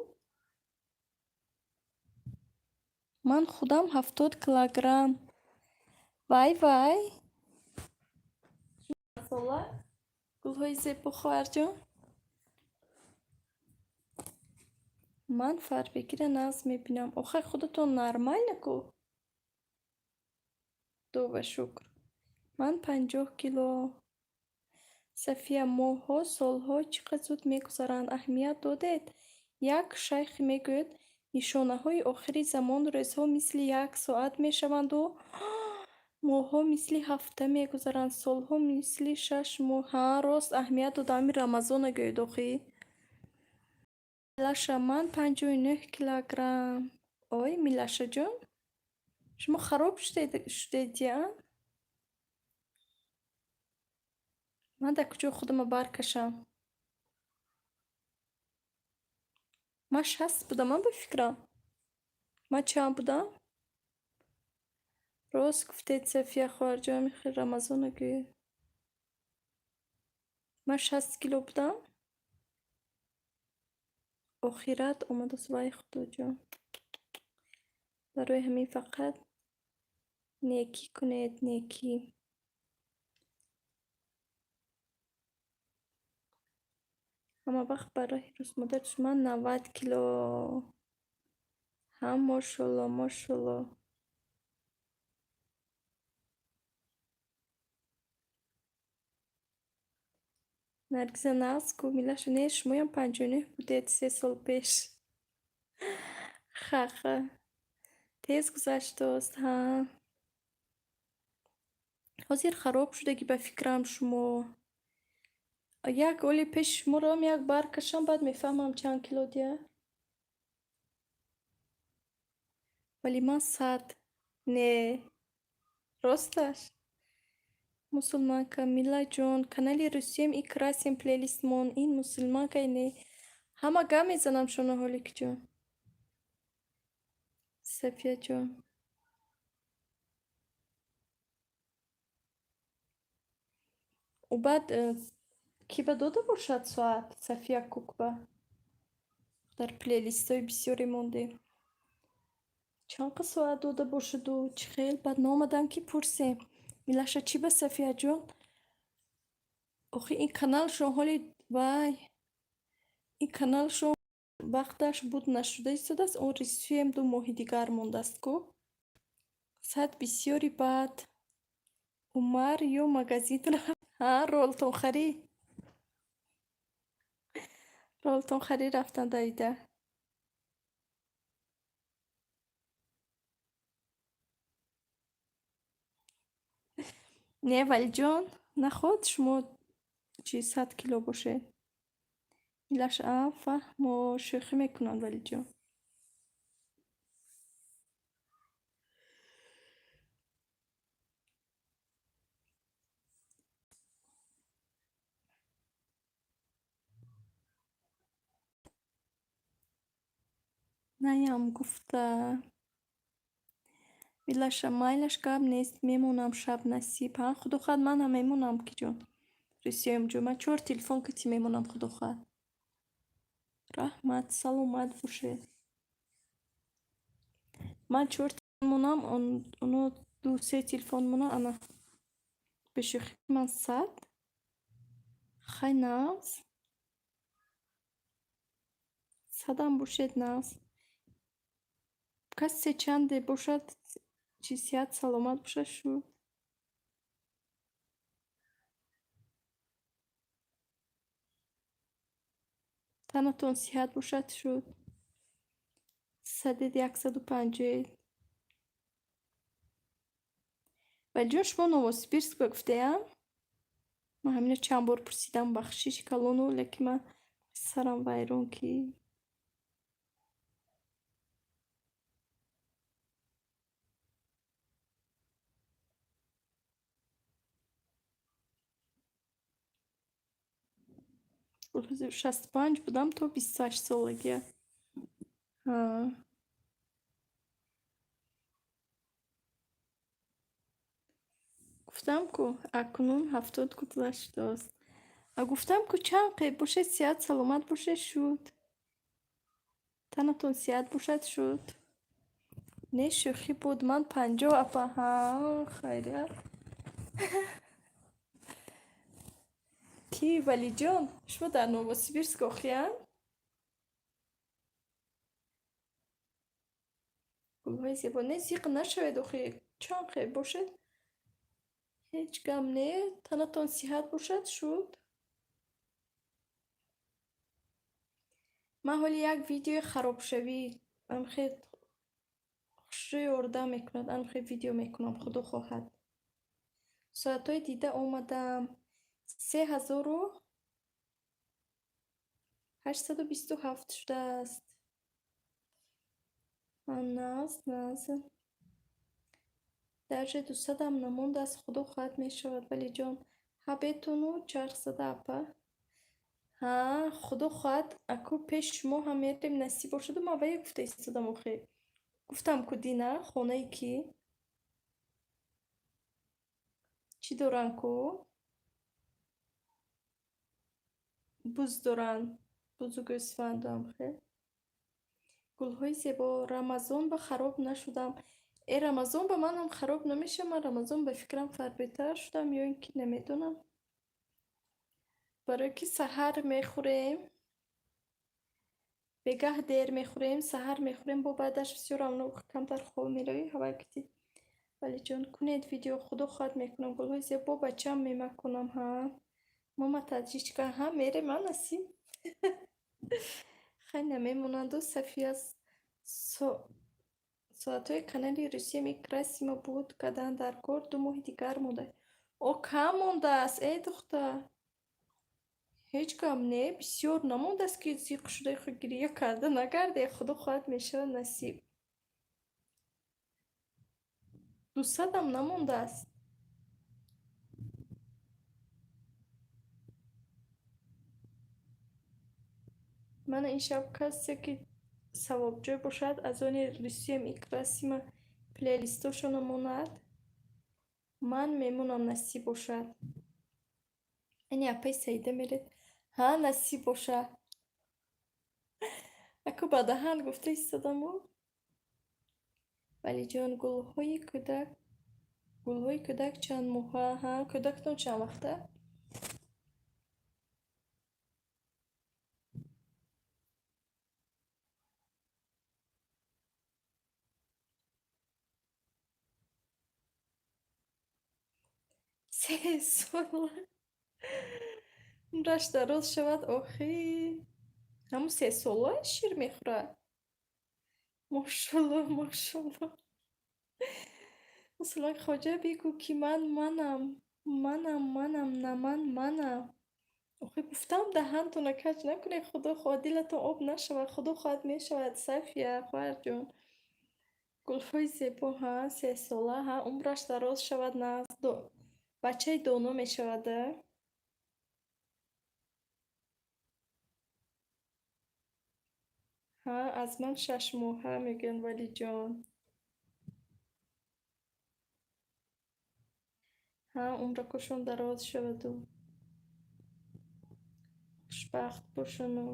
Ман худам 70 килограмм. Вай, вай! Сола? Гулҳои зебо, хоҳарҷон. Ман фарбегиро нағз мебинам. Охай, худатон нормально ку? Худо шукр. Ман 50 кило. Сафия, моҳҳо, солҳо чӣ қадр зуд мегузаранд. Аҳамият додед? Як шайх мегӯяд, нишонаҳои охири замон: рӯзҳо мисли як соат мешаванду моҳҳо мисли ҳафта мегузаранд, солҳо мисли 6 моҳ. Ҳа, рост, аҳамият додам, ҳамин Рамазона гӯед охӣ. Милаша, ман 59 килограмм. Ой, Милашаҷон, шумо хароб шудед, я? Ман дар куҷо худама баркашам? Ман 60 будам, ба фикрам. Ман чанд будам? Рост гуфтед, Сафия хоҳарҷон, ҳамин Рамазона гӯед. Ман 60 кило будам? Охират омадааст, вай худоҷон. Барои ҳамин фақат некӣ кунед, некӣ. Ҳама вақт ба роҳи рост. Модари ман 90 кило. Ҳа, мошолло, мошолло. Наргиза нағз ку, Милаша, не, шумоям 59 будед 3 сол пеш. Ха-ха. Тез гузаштост, ҳа. Ҳозир хароб шудагӣ ба фикрам шумо. Як оли пеши шумо равам, як бар кашам, баъд мефаҳмам чанд кило дия. Вале ман 100. Не. Росташ? Мусулманка, Милаҷон, канали Русиям и красим плейлистмон. Ин мусулманка не. Ҳама гап мезанам шуно ҳоликҷон. Сафияҷон. Ӯ баъд кӣ ба дода бошад соат? Сафия Кукба. Дар плейлистҳои бисёре мондем. Чанд қа соат дода бошаду чӣ хел? Баъд наомадам ки пурсем. Милаша, чӣ ба Сафияҷон? Охи ин каналшон ҳоли вай ин каналшон вақташ буд нашуда истодааст, он рисуем 2 моҳи дигар мондааст ку. Сад бисёри баъд Умар ё магазин рафт. Ҳа, ролтонхарӣ. Ролтонхарӣ рафтан давида. Не, Валиҷон, наход шумо чи 100 кило бошед. Милаша, а, фаҳмо, шӯхӣ мекунанд, Валиҷон. Наям гуфта. Милаша, майлаш, гап нест, мемонам шаб насиб. Ҳа, худо хоҳад, ман ҳам мемонам, киҷон. Русияам ҷон, ман чор телефон кати мемонам, худо хоҳад. Раҳмат, саломат бошед. Ман чор монам, оно ду се телефон монам, ана. Бешӯхӣ ман 100? Хай нағз. 100-ам бошед нағз. Касе чанде бошад, чи сиҳат саломат бошад, шуд. Танатон сиҳат бошад, шуд. Садед 150-ед. Валиҷон, шумо Новосибирск ба гуфтеям? Ман ҳамина чанд бор пурсидам, бахшиши калону, лекин ман сарам вайрон ки. 65 будам то 28 солагия. Ҳа. Гуфтам ку, акнун 70 гузаштааст. А гуфтам ку, чанд қе бошед, сиҳат саломат бошед, шуд. Танатон сиҳат бошад, шуд. Не, шӯхӣ буд, ман 50, апа. Ҳа, хайрият. Кӣ, Валиҷон? Шумо дар Новосибирск охиянд? Гулҳои зебо. Не, зиқ нашавед, охи чанд қе бошед. Ҳеҷ гам не, танатон сиҳат бошад, шуд. Ман ҳоли як видеои харобшавӣ амхе хушрӯ ёрдам мекунад, амхе видео мекунам, худо хоҳад. Соатҳои дида омадам. 3827 шудааст. Нағз, нағз. Даже 200-ам намондааст, худо хоҳад мешавад, Валиҷон. Ҳа, бетону чарх зада, апа. Ҳа, худо хоҳад, аку пеши шумо ҳам мерем, насиб бошаду ман вая гуфта истодам охи. Гуфтам ку дина, хонаи кӣ? Чӣ доранд ку? Буз доранд. Бузу гӯсфанду амхел. Гулҳои зебо. Рамазон ба хароб нашудам. Э, Рамазон ба манам хароб намешавам. Ман Рамазон ба фикрам фарбетар шудам ё ин ки намедонам. Барое ки саҳар мехӯрем, бегаҳ дер мехӯрем, саҳар мехӯрем, бо баъдаш бисёр равно камтар хоб меравӣ, ҳавай кити. Валиҷон, кунед видео, худо хоҳад мекунам. Гулҳои зебо, бачаам мемакунам, ҳа. Мама таджичка, ҳа, мерем, а, насиб. Хай, намемонанду. Сафия, соатҳои канали Русиям красиво буд кардан дар кор, 2 моҳи дигар монда. О, кам мондааст, э, духтар. Ҳеҷ гап не, бисёр намондааст, ки зиқ шуда гирия карда нагарде. Худо хоҳад, мешавад, насиб. 200-ам намондааст. Мана ин шаб касе ки савобҷӯй бошад, аз они Русиям и красиво плейлистошона монад, ман мемонам, насиб бошад. Ани апаи Саида меред. Ҳа, насиб бошад. Аку ба даҳан гуфта истодаму. Валиҷон, гулҳои кӯдак чанд моҳа? Ҳа, кӯдактон чанд вақта? 3 сола. Умраш дароз шавад, охи. Ҳамун 3 сола шир мехӯрад? Мошалло, мошалло. Масалан, хоҷа, бигӯ, ки ман манам, манам, манам, на ман манам. Охи, гуфтам, даҳантона каҷ накунед, худо хоҳад, дилатон об нашавад, худо хоҳад, мешавад, Сафия, хоҳарҷон. Гулҳои зебо, ҳа, 3 сола, ҳа, умраш дароз шавад, на бачаи доно мешавад, а? Ҳа, аз ман 6 моҳа, мегӯянд, Валиҷон. Ҳа, умракошон дароз шаваду хушбахт бошану.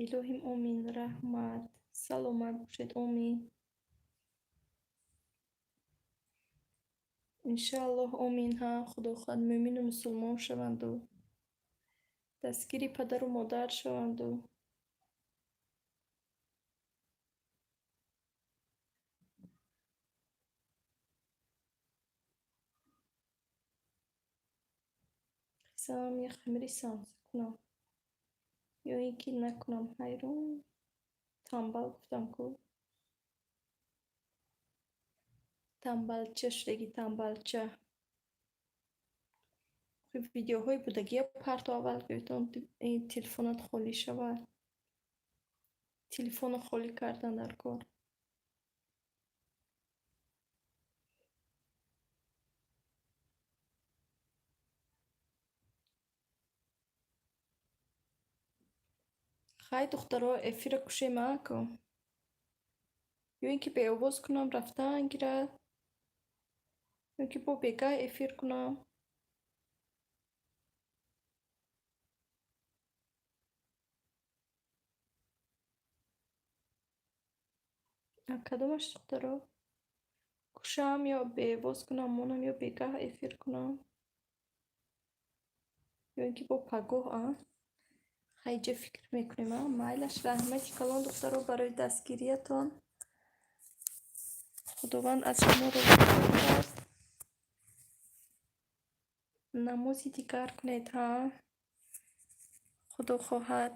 Илоҳим, омин, раҳмат, саломат бошед, омин. Иншааллоҳ, омин, ҳа, худо хоҳад, мӯъмину мусулмон шаванду дастгири падару модар шаванду. Хизам, як хамири самса кунам ё ин ки накунам, ҳайрон, тамбал гуфтам ку. Тамбалча шудагӣ, тамбалча. Видеоҳои будагия парто аввал, гӯятон, телефонат холӣ шавад. Телефонро холӣ кардан дар кор. Хай, духтаро, эфира кушем, аку. Ё ин ки беовоз кунам, рафтан гирад, ё ин ки бо бегаҳ эфир кунам. Кадомаш, духтаро? Кушам ё беовоз кунам, монам ё бегаҳ эфир кунам? Ё ин ки бо пагоҳ, а? Хайҷа фикр мекунем, а? Майлаш, раҳмати калон, духтаро, барои дастгириятон. Худованд аз шумо розӣ бошад. Намози дигар кунед, ҳа? Худо хоҳад.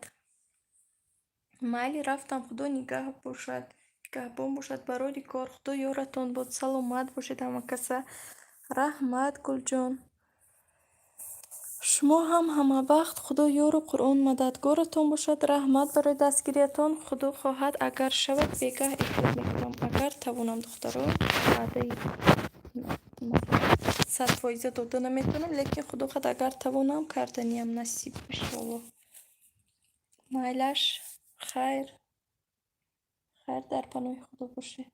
Майли, рафтам, Худо нигаҳ бошад. Нигаҳбон бошад, барори кор, Худо ёратон бод, саломат бошед ҳама каса. Раҳмат, Гулҷон. Шумо ҳам ҳамавақт Худо ёру Қуръон мададгоратон бошад. Раҳмат барои дастгириятон. Худо хоҳад, агар шавад, бегаҳ эфир мекунам. Агар тавонам, духтаро, ваъдаи 100% дода наметавонам, лекин худо хоҳад, агар тавонам, карданиям, насиб, иншоаллоҳ. Майлаш, хайр. Хайр, дар паноҳи Худо бошед.